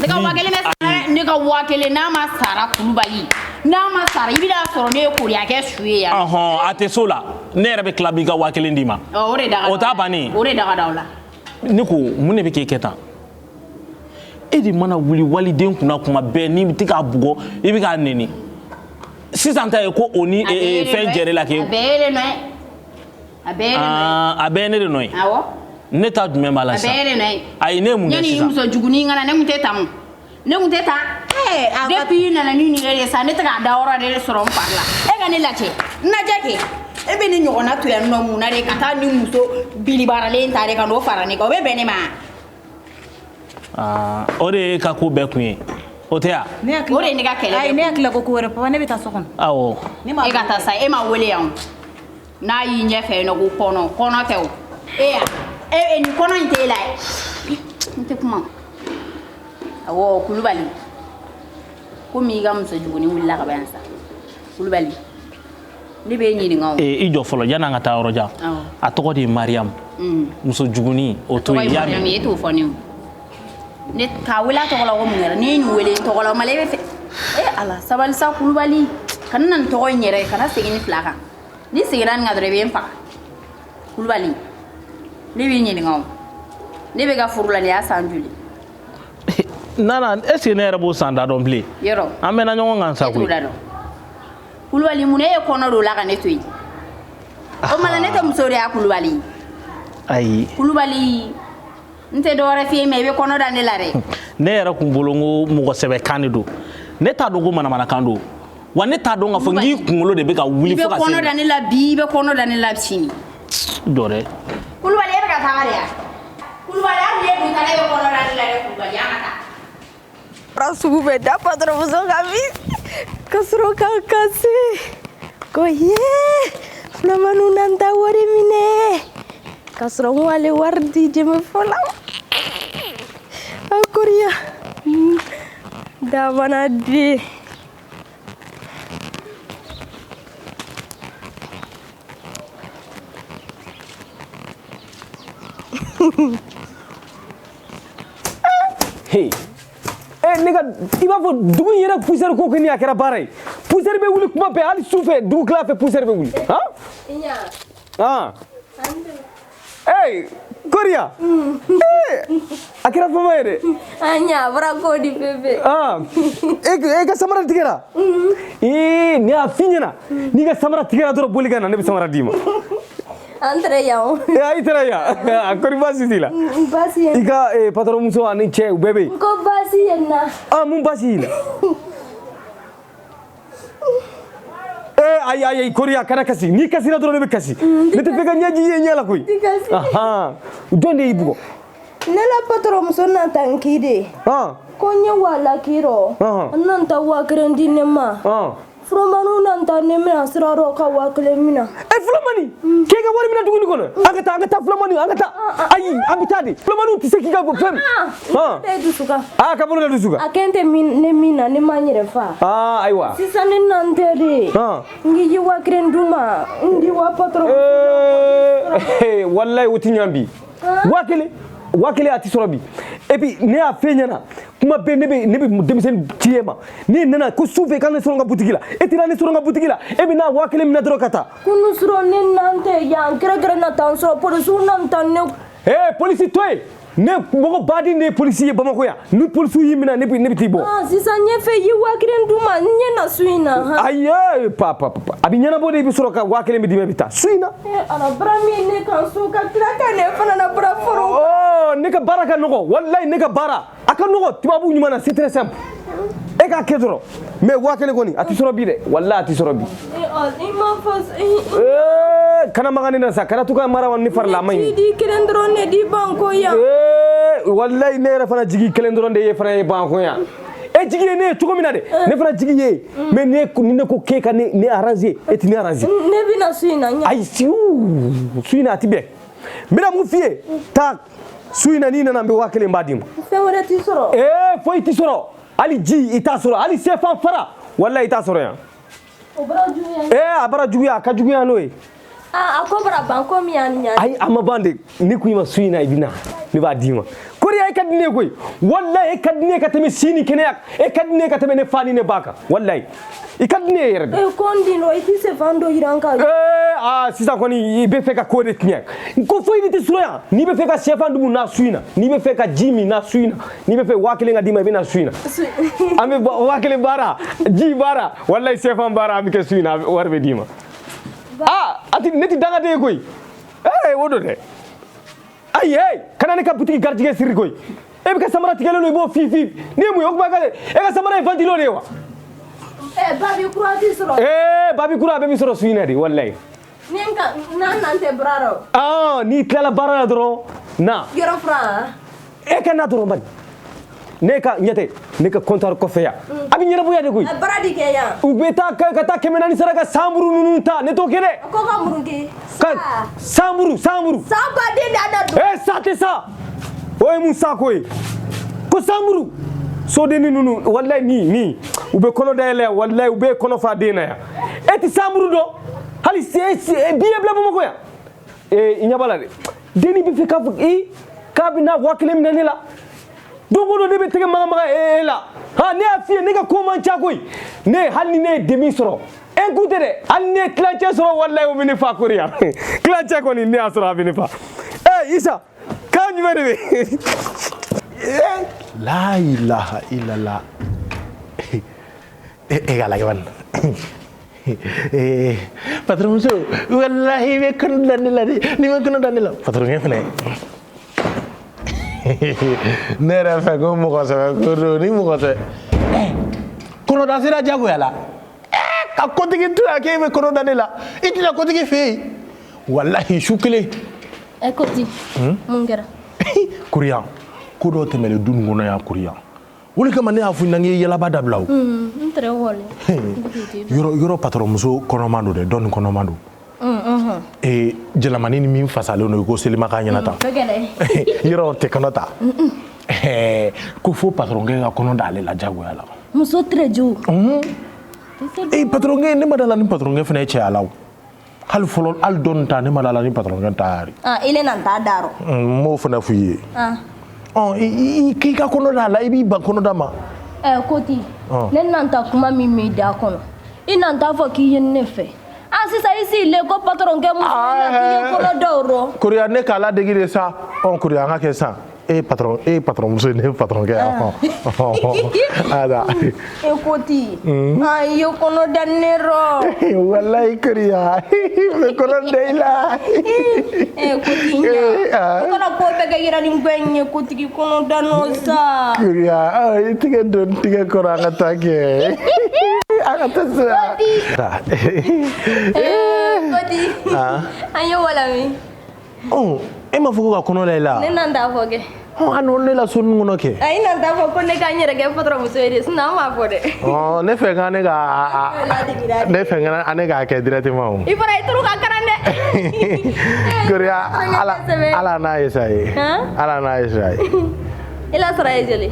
Ne ka 5000 bɛ sara dɛ. Ne ka 5000 n'a ma sara Kulubali n'a ma sara i bɛna sɔrɔ ne ye koriyakɛ su ye yan. Ɔhɔn a tɛ s'o la ne yɛrɛ bɛ tila b'i ka 5000 d'i ma. Ɔ o de da ka. O t'a bannen. O de da ka d'aw la. Ne ko mun de bɛ k'e kɛ tan? E de mana wuli waliden kunna kuma bɛɛ n'i bɛ k'a bugɔ i bɛ k'a nɛni. Sisan ta ye ko o ni fɛn jɛrɛ la k'e. A bɛɛ ye ne nɔ ye. A bɛɛ ye ne nɔ ye. A bɛɛ ye ne de nɔ ye. Awɔ. Ne ta jumɛn b'a la sisan? A bɛɛ ye ne nɔ ye. Ayi ne ye mun kɛ sisan? Yanni muso jugunin ka na ne kun tɛ tan o. Ne kun tɛ tan. Depuis i nana ni nin ye de sa ne tɛ k'a da yɔrɔ de sɔrɔ n fari la. E ka ne lajɛ. N lajɛ kɛ. E bɛ ne ɲɔgɔnna to yan nɔ mun na de ka taa ni muso bilibaralen ta de ka n'o fara ne kan o bɛ bɛn ne ma. Aa o de ye ka ko bɛɛ kun ye. O tɛ ya? O de ye ne ka kɛlɛ. Ayi ne hakili la ko ko wɛrɛ papa ne bɛ taa so kɔnɔ. Awɔ. E ka taa sa e ma wele yan o. N'a y'i ɲɛfɛ yen nɔ ko kɔnɔ kɔnɔ tɛ o. E ya e nin kɔnɔ in tɛ e la ye. N tɛ kuma. Awɔ Kulubali. Komi i ka muso jugunin wulila ka ban yan sa. Kulubali. Ne b'e ɲininka o. I jɔ fɔlɔ yan'an ka taa yɔrɔ jan. A tɔgɔ de ye Mariyamu. Muso jugunin o to yen. A tɔgɔ ye Mariyamu e t'o fɔ ne o. Ne k'a wele a tɔgɔ la ko mun kɛra n'i ye nin wele n tɔgɔ la o ma la e bɛ fɛ e ala sabali sa Kulubali kana na nin tɔgɔ in yɛrɛ kana segin nin fila kan n'i seginna nin kan dɔrɔn i bɛ n faga Kulubali ne b'i ɲininka o ne bɛ ka furu la nin y'a san joli. Nana est ce que ne yɛrɛ b'o san da dɔn bilen. Yɔrɔ an mɛnna ɲɔgɔn kan sa koyi. E t'o da dɔn Kulubali mun e ye kɔnɔ don o la ka ne to yen o ma la ne tɛ muso de ya Kulubali. Ayi. Kulubali. N tɛ dɔwɛrɛ f'i ye mais i bɛ kɔnɔ da ne la dɛ. Ne yɛrɛ kun bolo n ko mɔgɔ sɛbɛ kan de don ne t'a dɔn ko manamanakan don wa ne t'a dɔn k'a fɔ n k'i kunkolo de bɛ ka wuli fo ka se. I bɛ kɔnɔ da ne la bi i bɛ kɔnɔ da ne la sini. Jɔ dɛ. Kulubali e bɛ ka taga de ya. Kulubali hali ne dun taara e bɛ kɔnɔ da ne la dɛ Kulubali an ka taa. Fura sugu bɛɛ da patɔrɔn muso kan bi ka sɔrɔ ka kasi ko ye filamanu n'an ta wari minɛ. Ka sɔrɔ n wale wari di jɛmɛ fɔlɔ a koriya dabana di. Hey, ne ka i b'a fɔ dugu in yɛrɛ poussière ko kɔni a kɛra baara ye poussière bɛ wuli kuma bɛɛ hali su fɛ dugu tila fɛ poussière bɛ wuli han. Ah. Hey, Koria. Hey, a kɛra fama ye dɛ. An ɲa a bɔra ko di bébé. Ah, e ka samara tigɛra. Ee, ne y'a f'i ɲɛna n'i ka samara tigɛra dɔrɔn boli ka na ne bɛ samara d'i ma. An taara yan o. Ee, i taara yan. A kɔri baasi t'i la. Baasi ye. I ka patron muso ani cɛ u bɛɛ bɛ yen. Ko baasi ye n na. Ah, mun baasi y'i la? Ayi ayi Koria kana kasi n'i kasira dɔrɔn ne bɛ kasi ne tɛ fɛ ka ɲɛji ye ɲɛ la koyi. Jɔn de y'i bugɔ? Ne la patɔrɔn muso nana n k'i de. Ko n ye wala k'i rɔ. N nana taa 5000 di ne ma. Furamaniw nana taa ne minɛ sira rɔ ka 5000 minɛ. E fulamani k'e ka wari minɛ tuguni kɔnɔ an ka taa an ka taa fulamani an ka taa ayi an bɛ taa de fulamaniw tɛ se k'i ka fɛn. Ne dusu kan. Aa ka bolo da dusu kan. A kɛn tɛ ne min na ne ma n yɛrɛ fa. Aa ayiwa. Sisan ne nana tɛ de. N k'i ye 5000 d'u ma n di wa patɔrɔn. Ee walayi o ti ɲan bi. 5000 5000 a ti sɔrɔ bi. Et puis ne y'a f'e ɲɛna kuma bɛɛ ne bɛ denmisɛnnin ci e ma n'i nana ko su fɛ k'an ne sɔrɔ n ka butigi la e tɛ na ne sɔrɔ n ka butigi la e bɛ na 5000 minɛ dɔrɔn ka taa. Kunu sɔrɔ ne nan tɛ yan gɛrɛgɛrɛ na taa n sɔrɔ polisiw na taa ne. Ee polisi to yen ne mɔgɔ baden de ye polisi ye Bamakɔ yan ni polisiw y'i minɛ ne bɛ t'i bɔ. Sisan ɲɛfɛ i ye 5000 d'u ma n ɲɛ na su in na. Ayi pa pa pa a bɛ ɲɛnabɔ de i bɛ sɔrɔ ka 5000 bɛ d'i ma i bɛ taa su in na. Ala bara min ne kan so ka tila ka ne fana na bara foro. Ne ka baara ka nɔgɔ walayi ne ka baara a ka nɔgɔ tubabu ɲuman na c'est très simple e k'a kɛ dɔrɔn mais 5000 kɔni a tɛ sɔrɔ bi dɛ walayi a tɛ sɔrɔ bi. I ma fɔ. Kana maga ne na sa kana to ka mara ni fari la a ma ɲi. Di kelen dɔrɔn ne di banko yan. Wallahi ne yɛrɛ fana jigi kelen dɔrɔn de ye fana ye Bamakɔ yan. E jigi ye ne ye cogo min na dɛ, ne fana jigi ye. Mais ne ni ne ko k'e ka ne arranger, e tɛ ne arranger. Ne bɛna su in na. Ayi, su in na a ti bɛn. N bɛna mun f'i ye? Taa su in na, n'i nana n bɛ 5000 b'a d'i ma. Fɛn wɛrɛ t'i sɔrɔ. Ee, foyi t'i sɔrɔ. Hali ji i t'a sɔrɔ, hali sɛfan fara wallahi i t'a sɔrɔ yan. O bara juguya. Ee, a bara juguya, a ka juguya n'o ye. Ah, a ko bara ban ko min y'an ɲa. Ayi, a ma ban de. Ne ko i ma su in na i bɛ na, ne b'a d'i ma. Koriya, e ka di ne ye koyi. Wallahi e ka di ne ye ka tɛmɛ si ni kɛnɛya. E ka di ne ye ka tɛmɛ ne fa ni ne ba kan. Wallahi i ka di ne ye yɛrɛ de. E ko n den i t'i sɛfan dɔ yira n kan. Ee, aa sisan kɔni i bɛ fɛ ka ko de tiɲɛ. N ko foyi de tɛ sɔrɔ yan. N'i bɛ fɛ ka sɛfan dumu na su in na, n'i bɛ fɛ ka ji min na su in na, n'i bɛ fɛ 5000 ka d'i ma, i bɛ na su in na. An bɛ 5000 baara, ji baara, wallahi sɛfan baara an bɛ kɛ su in na, wari bɛ d'i ma. Ah, ati ne ti dangaden ye koyi. Ee, o don dɛ. Ayi, hey, kana ne ka butigi garijɛgɛ siri koyi. E bɛ ka samara tigɛlen don, i b'o fi fi. Ni ye mun ye o kuma ka e ka samara ye ventilo de ye wa? Eh, babi kura ti sɔrɔ. Eh, babi kura a bɛɛ bɛ sɔrɔ su in na de, wallahi. Ni n ka n'an nan tɛ baara rɔ. Ah, n'i tilala baara la dɔrɔn, na. Yɔrɔ furan. E ka na dɔrɔn bani. Ne ka ɲɛ tɛ, ne ka comptoir kɔfɛ yan. A bɛ ɲɛnabɔ yan de koyi. Baara di kɛ yan. U bɛ taa ka taa 400 sara ka sanburu ninnu ta, ne t'o kɛ dɛ. Ko ka muru kɛ. Ka sanburu, sanburu. San baden de a da don. Eh, sa tɛ sa. O ye mun sa ko ye? Ko sanburu. Sodennin ninnu, wallahi ni u bɛ kɔnɔ dayɛlɛ yan, wallahi u bɛ kɔnɔ fa den na yan. E tɛ sanburu dɔn? Hali biye bila Bamakɔ yan. Eh, i ɲɛ b'a la dɛ. Dennin bɛ fɛ k'a fɔ i k'a bɛ na 5000 minɛ ne la. Don o don ne bɛ tɛgɛ maga maga e la. Ha, ne y'a f'i ye ne ka ko man ca koyi. Ne hali ni ne ye demi sɔrɔ, un coup tɛ dɛ, hali ni ne ye tilancɛ sɔrɔ, wallahi o bɛ ne fa Koriya. Tilancɛ kɔni ne y'a sɔrɔ a bɛ ne fa. Eh, Isa, kan jumɛn de bɛ? La ilaha illallah. E ka lajɛ bani. Eh, patron muso, wallahi i bɛ kɔnɔ da ne la dɛ. N'i ma kɔnɔ da ne la, patron fɛnɛ. Ne yɛrɛ fɛ ko mɔgɔ sɛbɛ ko don ni mɔgɔ sɛbɛ. Kɔnɔda sera diyagoya la. Ka kotigi to yan k'e bɛ kɔnɔ da ne la. I tɛna kotigi fɛ yen. Walahi su kelen. E koti. Mun kɛra? Koriya, ko dɔ tɛmɛnen du nin kɔnɔ yan Koriya. O de kama ne y'a fɔ i ɲɛna n k'i ye yalaba dabila o. N tɛrɛ wɔle. Yɔrɔ patron muso kɔnɔma don dɛ, dɔ nin kɔnɔma don. Ee, jalamani ni min fasalen don i ko selima k'a ɲɛna tan. Yɔrɔ o tɛ kɔnɔ ta. Ko fo patronkɛ ka kɔnɔ d'ale la diyagoya la. Muso tɛrɛ jugu. Ee, patronkɛ ne ma da la ni patronkɛ fana ye cɛya la o. Hali fɔlɔ hali dɔɔni ta ne ma da la ni patronkɛ ta yɛrɛ. Ah, ile nan t'a darɔ. N m'o fana f'i ye. Ɔ, i k'i ka kɔnɔ d'a la, i b'i ban kɔnɔ da ma. Koti, ne nan ta kuma min b'i da kɔnɔ. I nan t'a fɔ k'i ye ne fɛ. Ah, sisan i sigilen ko patronkɛ muso na k'i ye kɔnɔ da o rɔ. Koriya, ne k'a ladegi de sa. Ɔ, Koriya, an ka kɛ sisan. E patron, e patron muso ye ne patronkɛ ye. Ada. E Koti, ah, i ye kɔnɔ da ne rɔ. Wallahi Koriya, n bɛ kɔnɔ da i la. E Koti, ɲa. I kana ko bɛɛ kɛ yira ni gɛn ye, Kotigi kɔnɔ da nɔ sa. Koriya, i tigɛ don n tigɛ kɔrɔ an ka taa kɛ. An ka taa sa. Koti, an ye wala min. Ɔ, e ma fɔ ko ka kɔnɔ da i la? Ne nan t'a fɔ kɛ. Ɔ, a nɔ ne la so ninnu kɔnɔ kɛ. Ayi, nan t'a fɔ ko ne ka n yɛrɛ kɛ patron muso ye de, sinon an m'a fɔ dɛ. Ɔ, ne fɛ ka ne ka ne fɛ ka ne k'a kɛ directement o. I fana i turu ka karan dɛ. Koriya, ala ala n'a ye sa ye. Ala n'a ye sa ye. I la sara ye joli?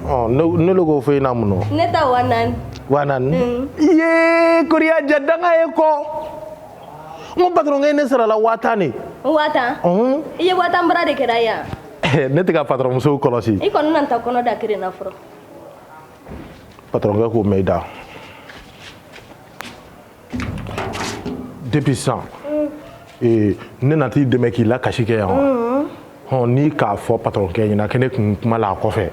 Ɔ, ne le k'o fɔ i na mun nɔ? Ne ta 4000. 4000? Yee, Koriya ja danga ye kɔ. N ko patronkɛ ye ne sara la 50,000 de. 50,000? I ye 50,000 baara de kɛra yan. Ne tɛ ka patron musow kɔlɔsi. I kɔni nan ta kɔnɔ da kelen na fɔlɔ. Patronkɛ k'o mɛn i da. Depuis sisan, ne na t'i dɛmɛ k'i la kasi kɛ yan wa? Hɔn, n'i k'a fɔ patronkɛ ɲɛna ko ne kun kuma la a kɔfɛ.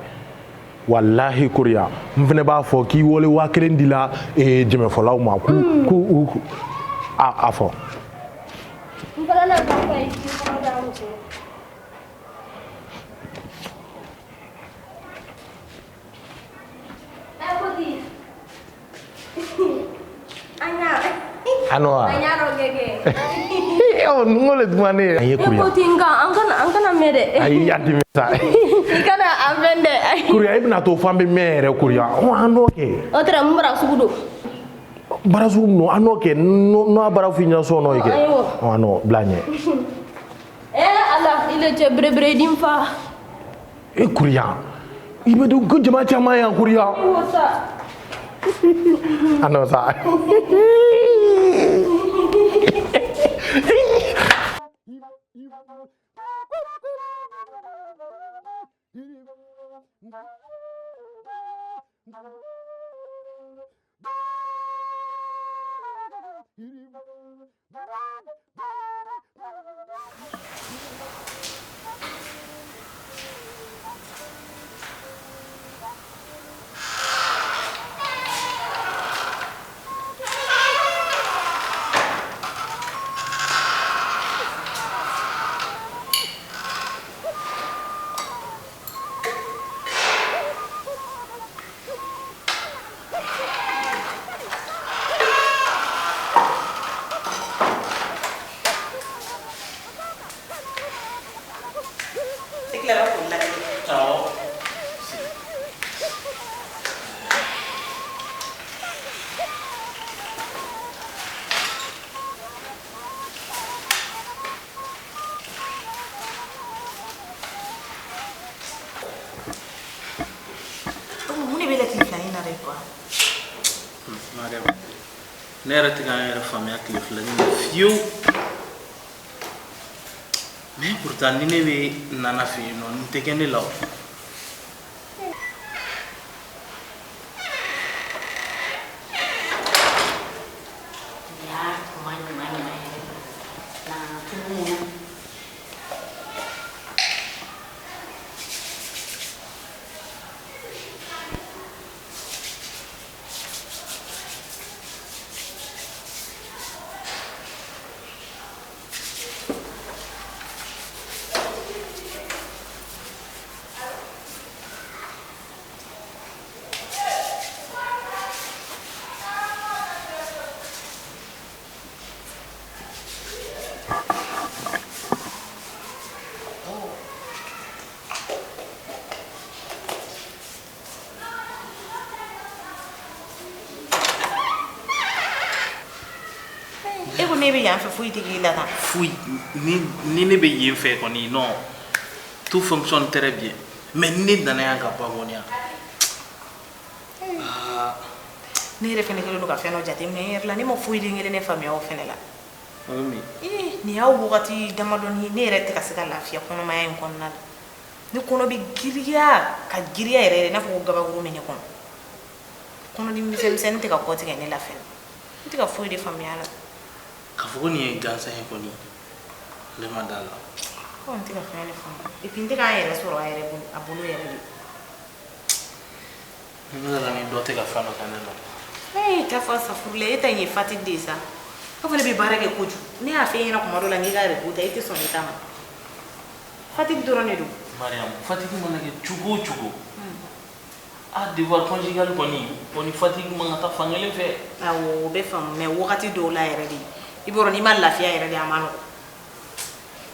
Wallahi Koriya, n fana b'a fɔ k'i wale 5000 di la jɛmɛfɔlaw ma k'u a fɔ. N fana na taa fɔ i k'i kɔnɔ da muso. Ɛ Koti. An y'a. Ano wa? An y'a dɔn kɛ kɛ. Ɔ n ko le duman ne ye. An ye E ko ten nka an kana mɛn dɛ. Ayi, an tɛ mɛn sa. I kana an fɛn dɛ. Kuriya, i bɛna to f'an bɛ mɛn yɛrɛ, Kuriya. Ɔ, an n'o kɛ. O tɛrɛ mun bara sugu don. Baara sugu ninnu, an n'o kɛ, n'o baara f'i ɲɛna sɔn n'o ye kɛ. Ayiwa. Ɔ, an n'o bila ɲɛ. Eh Ala, i le cɛ berebere di n fa. E Kuriya, i bɛ don ko jama caman yan, Kuriya. Ayiwa sa. An n'o sa. E tilara k'o lajɛ? Awɔ. Mun de bɛ la tile fila in na dɛ quoi? Mariam, ne yɛrɛ tɛ k'an yɛrɛ faamuya tile fila nin na fiyewu. Mais pourtant ni ne bɛ Nana fɛ yen nɔ, nin tɛ kɛ ne la o. Ya, kuma ɲuman ɲuman yɛrɛ. Na tulu mun na. E ko ne bɛ yan fɛ, foyi tɛ k'i la tan? Foyi, ni ne bɛ yen fɛ kɔni, non, tout fonctionne très bien, mais ni ne nana yan ka ban kɔni yan. Ah, Ne yɛrɛ fɛnɛ kɛlen don ka fɛn dɔ jateminɛ n yɛrɛ la, ne ma foyi den kelen ne faamuya o fɛnɛ la. O ye mun ye? Ee, nin y'a wagati damadɔni ye, ne yɛrɛ tɛ ka se ka lafiya kɔnɔmaya in kɔnɔna la. Ne kɔnɔ bɛ giriya ka giriya yɛrɛ yɛrɛ, i n'a fɔ ko gabakuru bɛ ne kɔnɔ. Kɔnɔdimi misɛnmisɛnnin tɛ ka kɔ tigɛ ne la fɛnɛ. N tɛ ka foyi de faamuya a la. K'a fɔ ko nin ye gansan ye kɔni, ne ma da la. Ko n tɛ ka fɛn de faamu. Et puis n tɛ k'an yɛrɛ sɔrɔ a yɛrɛ bolo, a bolo yɛrɛ de. Ne la ni dɔ tɛ ka fɛn dɔ kɛ ne la. Ee, ta fɔ safurula, e ta in ye fatigue de ye sa. E fana bɛ baara kɛ kojugu. Ne y'a f'e ɲɛna kuma dɔ la n k'i ka repos ta, e tɛ sɔn ne ta ma. Fatigue dɔrɔn de don. Mariam, fatigue mana kɛ cogo o cogo, a devoir conjugal kɔni, o ni fatigue man ka taa fan kelen fɛ. Awɔ, o bɛ faamu, mais wagati dɔw la yɛrɛ de, i b'a dɔn n'i ma lafiya yɛrɛ de, a ma nɔgɔn.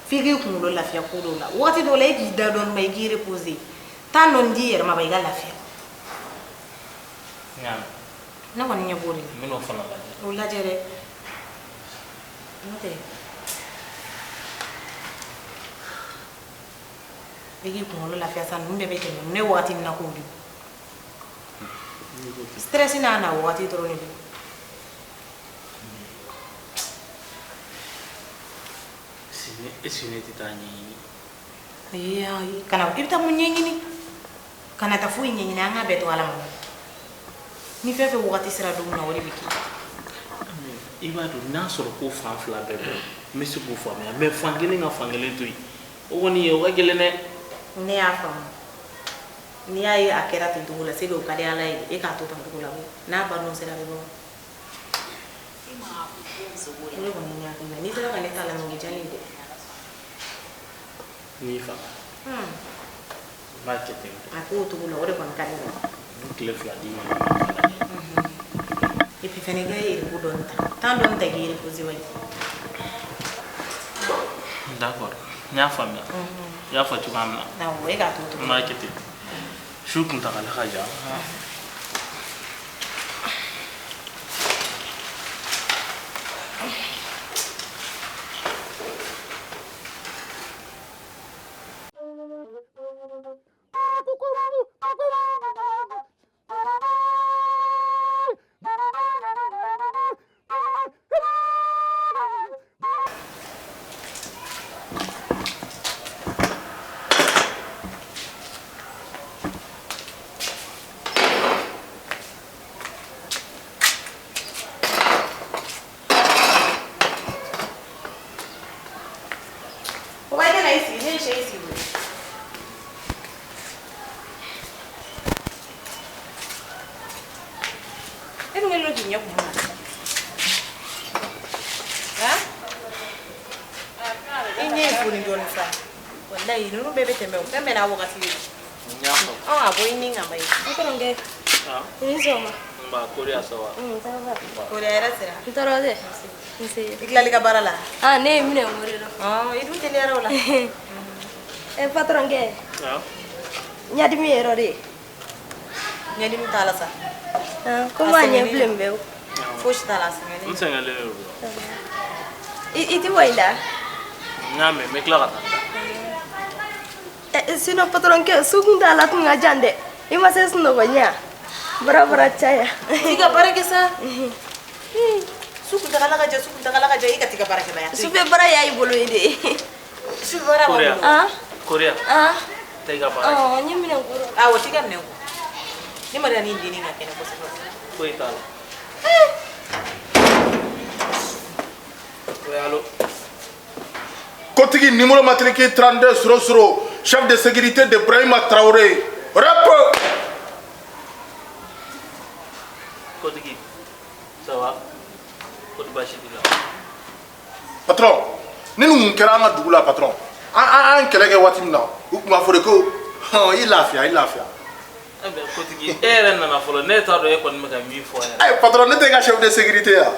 F'i k'i kunkolo lafiya ko dɔw la. Wagati dɔw la, e k'i da dɔɔni ma, i k'i reposer. Temps dɔɔni d'i yɛrɛ ma ba, i ka lafiya. N y'a mɛn. Ne kɔni ɲɛ b'o de la. N bɛn'o fana lajɛ. O lajɛ dɛ. N'o tɛ, i k'i kunkolo lafiya sa, ninnu bɛɛ bɛ tɛmɛ. Ne wagati min na k'o de. Stress n'a na wagati dɔrɔn de don. Est-ce que ne tɛ taa ɲɛɲini? Ayi, ayi, kana i bɛ taa mun ɲɛɲini? Kana taa foyi ɲɛɲini, an k'a bɛɛ to Ala ma. Ni fɛn fɛn wagati sera don min na, o de bɛ kɛ. I b'a dɔn n'a sɔrɔ ko fan fila bɛɛ bɔ, n bɛ se k'o faamuya, mais fan kelen ka fan kelen to yen, o kɔni o ka gɛlɛn dɛ. Ne y'a faamu. N'i y'a ye a kɛra ten cogo la, c'est que o ka di Ala ye, e k'a to tan cogo la, n'a ba dun sera a bɛ bɔ. O de kɔni ye ne hakilina ye. N'i sera ka ne ta lamɛn, o bɛ diya ne ye dɛ. N y'i faamu. N b'a kɛ ten. A k'o cogo la, o de kɔni ka di ne ye. N bɛ tile 2 d'i ma. Et puis fɛnɛ, i ka repos dɔɔni ta. Temps dɔɔni ta k'i reposer wa. D'accord, n y'a faamuya. I y'a fɔ cogoya min na. Awɔ, e k'a to ten. N b'a kɛ ten. Su kuntagala ka jan. I tilali ka baara la? Ah, ne ye minɛ o de la. I dun teliyara o la. Eh, patron kɛ. Ɲadimi yɛrɛ de ye. Ɲadimi t'a la sa. Komi a ɲɛ bilen bɛ o. Fosi t'a la, a sɛgɛnnen. N sɛgɛnlen de don. I ti bɔ i la? N y'a mɛn, n bɛ tila ka taa. Eh, sinon patron kɛ, su kun t'a la tun ka jan dɛ. I ma se sunɔgɔ ɲɛ a? Bara bara caya. I ka baara kɛ sa. Su kuntagala ka jan, su kuntagala ka jan, i ka t'i ka baara kɛ ba. Sufɛ baara y'a bolo ye de. Sufɛ baara b'a bolo. Ah. Korea. Ah. Taa i ka baara kɛ. Ɔ, n ye minɛn kɔrɔ. Awɔ, t'i ka minɛn ko. Ne ma da ni dennin ka kɛnɛ kosɛbɛ. Foyi t'a la. Oui, allo. Kotigi numéro matricule 32 00, chef de sécurité de Brahima Traoré. Rap. Kotigi, ça va? Kodi baasi t'i la? Patron, ni nin kun kɛra an ka dugu la patron, an kɛlɛ kɛ waati min na, u tun b'a fɔ de ko i lafiya, i lafiya. Eh bien, Kotigi, e yɛrɛ nana fɔlɔ, ne t'a dɔn e kɔni bɛ ka min fɔ yɛrɛ. Ayi patron, ne tɛ e ka chef de sécurité ya.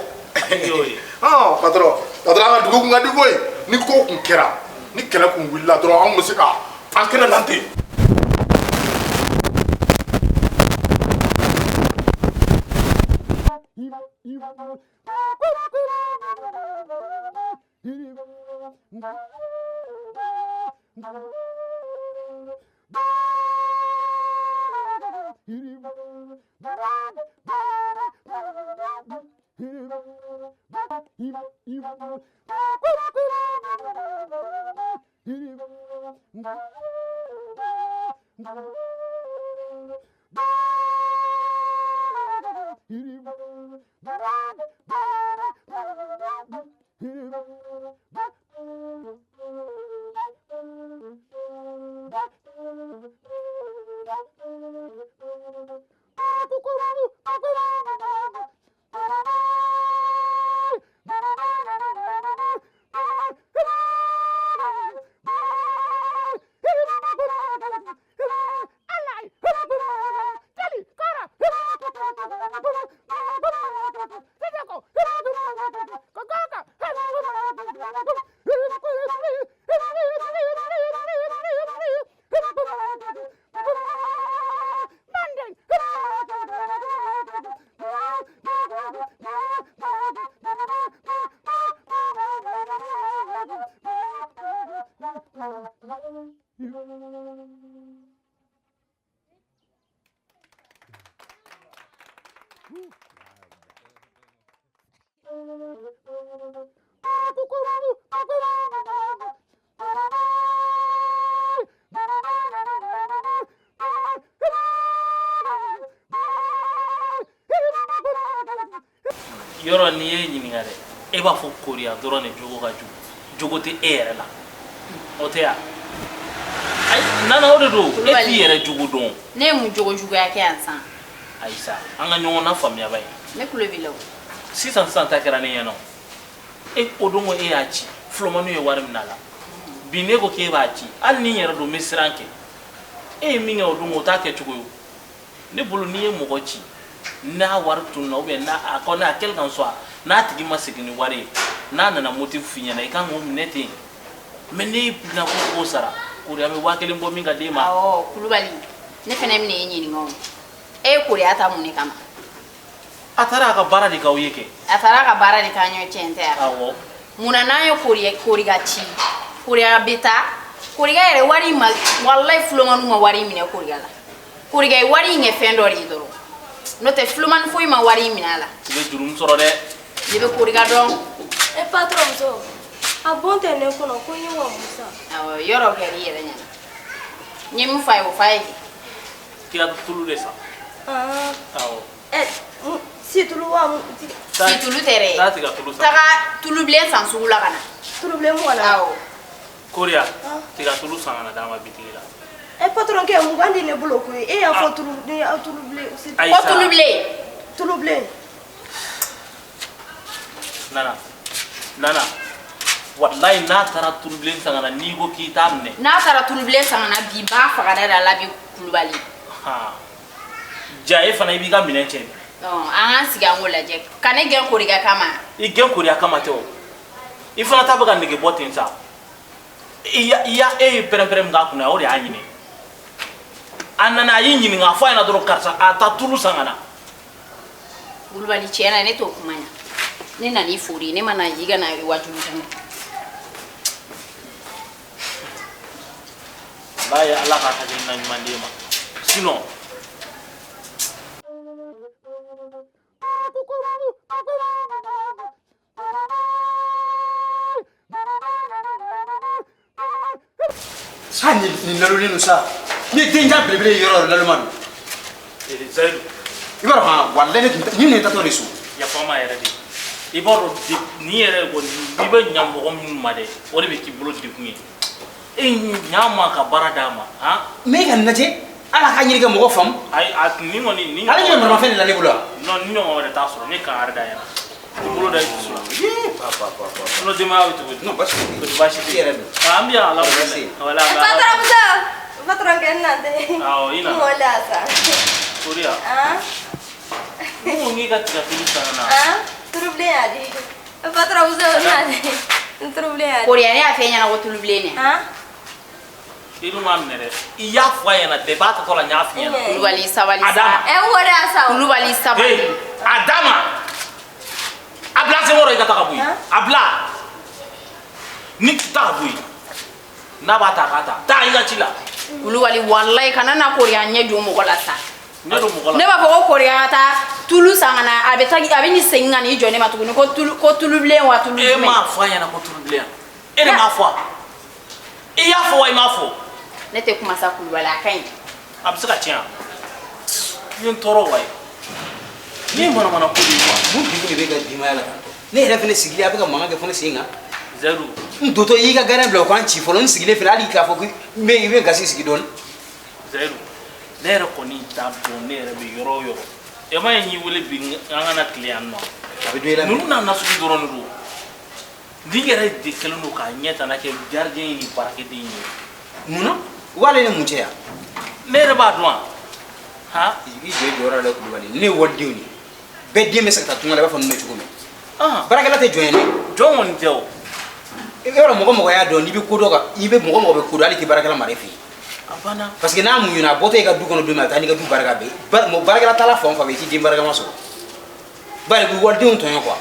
Y'o ye. Ɔn patron, patron an ka dugu kun ka di koyi. Ni ko kun kɛra, ni kɛlɛ kun wulila dɔrɔn anw bɛ se ka an kɛnɛ lan ten. Yɔrɔ n'i ye ɲininka dɛ, e b'a fɔ Koriya dɔrɔn de jogo ka jugu, jogo tɛ e yɛrɛ la, o tɛ ya? Ayi, Nana o de don, e t'i yɛrɛ jogo dɔn. Ne ye mun jogo juguya kɛ yan sisan? Ayi sa, an ka ɲɔgɔn nafaamuya ba ye. Ne tulo b'i la o. Sisan sisan ta kɛra ne ɲɛna o. E o don ko e y'a ci, Fulomani ye wari minɛ a la. Bi ne ko k'e b'a ci, hali ni n yɛrɛ don n bɛ siran kɛ. E ye min kɛ o don o t'a kɛ cogo ye o. Ne bolo n'i ye mɔgɔ ci, n'a wari tununna ou bien n'a a kɔni a quel qu'en soit n'a tigi ma segin ni wari ye, n'a nana motif f'i ɲɛna, i kan k'o minɛ ten. Mais ne bɛna ko k'o sara Koriya bɛ 1000 bɔ min ka d'e ma. Awɔ Kulubali ne fana bɛna e ɲininka o. E ye Koriya ta mun de kama? A taara a ka baara de k'aw ye kɛ. A taara a ka baara de k'an ye tiɲɛ tɛ wa? Awɔ. Munna n'an ye Koriya ci Koriya bɛ taa Koriya yɛrɛ wari ma walayi filomaniw ma wari minɛ Koriya la. Koriya ye wari in kɛ fɛn dɔ de ye dɔrɔn. N'o tɛ filomani foyi ma wari in minɛ a la. I bɛ jurumu sɔrɔ dɛ. Ne bɛ Koriya dɔn. E patron muso a bon tɛ ne kɔnɔ ko n ye wa Musa. Awɔ yɔrɔ kɛra i yɛrɛ ɲɛna. N ye min f'a ye o f'a ye. K'i ka tulu de san. Awɔ. Si tulu wa. Si tulu tɛ dɛ. Taa tiga tulu san. Taga tulubilen san sugu la ka na. Tulubilen mugan na. Awɔ. Koriya tiga tulu san ka na d'a ma bitigi la. E patron kɛ 20 di ne bolo koyi e y'a fɔ tulu ni tulubilen. Ko tulubilen. Tulubilen. Nana nana walayi n'a taara tulubilen san ka na n'i ko k'i t'a minɛ. N'a taara tulubilen san ka na bi b'a faga da la bi Kulubali. Ja e fana i b'i ka minɛn cɛ. An k'an sigi an k'o lajɛ ka ne gɛn Koriya kama. I gɛn Koriya kama tɛ o. I fana ta bɛ ka nege bɔ ten sa. I ya e ye pɛrɛn-pɛrɛn min k'a kunna o de y'a ɲini. A nana a y'i ɲininka a fɔ a ɲɛna dɔrɔn karisa a taa tulu san ka na. Kulubali tiɲɛ na ne t'o kuma ɲa. Ne nana i fo de ne ma na i ka na wajulu kɛ. Walayi Ala ka hakilina ɲuman d'e ma sinon. Sa nin nalonnen don sa ni den ja belebele ye yɔrɔ o yɔrɔ naloma don. Zayidu. I b'a dɔn han walayi ne tun ni nin tatɔ de so. Yafa n ma yɛrɛ de i b'a dɔn nin yɛrɛ kɔni i bɛ ɲa mɔgɔ minnu ma dɛ o de bɛ k'i bolo degun ye e ɲa ma ka baara d'a ma han. Mais e ka nin lajɛ ala k'a ɲini ka mɔgɔ faamu. Ayi a nin kɔni nin. Ale ɲɛ maramafɛn de la ne bolo wa. Non ni ɲɔgɔn wɛrɛ t'a sɔrɔ ne kangari da ɲɛna. I bolo da i dusu la. Sinon denbaya bɛ cogo di? Non baasi tɛ. Baasi tɛ. I yɛrɛ dun. An bɛ yan alhamdulilayi. Wala. Patron muso. Patron kɛ n na tɛ. Awɔ i nana. N wala sa. Koriya. N ko k'i ka tiga tulu san ka na. Tulubilen y'a di. Patron muso n na tɛ. N tulubilen y'a di. Koriya ne y'a f'e ɲɛna ko tulubilen dɛ. I dun m'a minɛ dɛ. I y'a fɔ a ɲɛna depuis a tatɔ la n y'a f'i ɲɛna. Kulubali sabali sa. A d'a ma. Ɛ n wari y'a sa o. Kulubali sabali. A d'a ma. A bila senkɔrɔ i ka taa ka bɔ yen. A bila. Ni taa ka bɔ yen. N'a b'a ta a k'a ta. Taa i ka ci la. Kulubali walayi kana na Koriya ɲɛ jɔ mɔgɔ la sa. Ne don mɔgɔ la. Ne b'a fɔ ko Koriya ka taa tulu san ka na a bɛ taa a bɛ ni segin ka n'i jɔ ne ma tuguni ko tulu ko tulubilen wa tulu jumɛn. E m'a fɔ a ɲɛna ko tulubilen e de m'a fɔ a. I y'a fɔ wa i m'a fɔ. Ne tɛ kuma sa Kulubali a ka ɲi. A bɛ se ka tiɲɛ wa? I ye n tɔɔrɔ wa ye. Ni ye manamana ko de ye quoi. Mun degun de bɛ e ka denbaya la tan tɔ? Ne yɛrɛ fana sigilen a bɛ ka mankan kɛ fo ne sen kan. Zayidu. N dontɔ i y'i ka gardien bila o k'an ci fɔlɔ n sigilen filɛ hali k'a fɔ ko n bɛ i bɛ gasi sigi dɔɔni. Zayidu ne yɛrɛ kɔni t'a dɔn ne yɛrɛ bɛ yɔrɔ o yɔrɔ. E ma ye n y'i wele bi an ka na tile yan nɔ. A bɛ don i la. Ninnu n'a nasugu dɔrɔn de don. Ni yɛrɛ de kɛlen don k'a ɲɛ tana kɛ gardien ye ni baarakɛden ye. Mun na? O b'ale ni mun cɛ yan? Ne yɛrɛ b'a dɔn wa? Han? I jɔ i jɔyɔrɔ la Kulubali ne ye walidenw de ye. Bɛɛ den bɛ se ka taa tunga la i b'a fɔ ninnu bɛ cogo min. Baarakɛla tɛ jɔn ye dɛ. Jɔn kɔni tɛ o. I b'a dɔn mɔgɔ mɔgɔ y'a dɔn n'i bɛ ko dɔn kan i bɛ mɔgɔ mɔgɔ bɛ ko dɔn hali tɛ baarakɛla mara i fɛ yen. A banna. Parce que n'a muɲuna a bɔtɔ i ka du kɔnɔ don min a bɛ taa n'i ka du barika bɛɛ ye. Baarakɛla taala fan o fan fɛ i t'i den barikama sɔrɔ. Bari u bɛ walidenw tɔɲɔ quoi.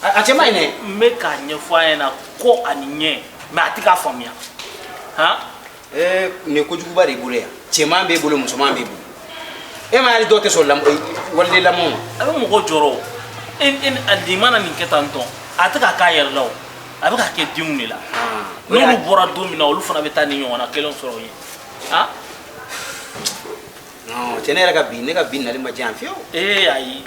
A cɛ man ɲi dɛ. N bɛ k'a ɲɛfɔ a ɲɛna kɔ ani ɲɛ mais a tɛ k'a faamuya. Han? Nin ye kojuguba de y'i bolo yan. Cɛman b'e bolo musoman b'e bolo. E ma hali dɔw tɛ sɔn waliden lamɔ ma. A bɛ mɔgɔ jɔrɔ o. E nin mana nin kɛ tan tɔ a tɛ k'a k'a yɛrɛ la o. A bɛ k'a kɛ denw de la. N'olu bɔra don min na olu fana bɛ taa nin ɲɔgɔnna kelen sɔrɔ yen. Han? Non cɛ ne yɛrɛ ka bi ne ka bi nali ma diya yan fiyewu. Ee ayi.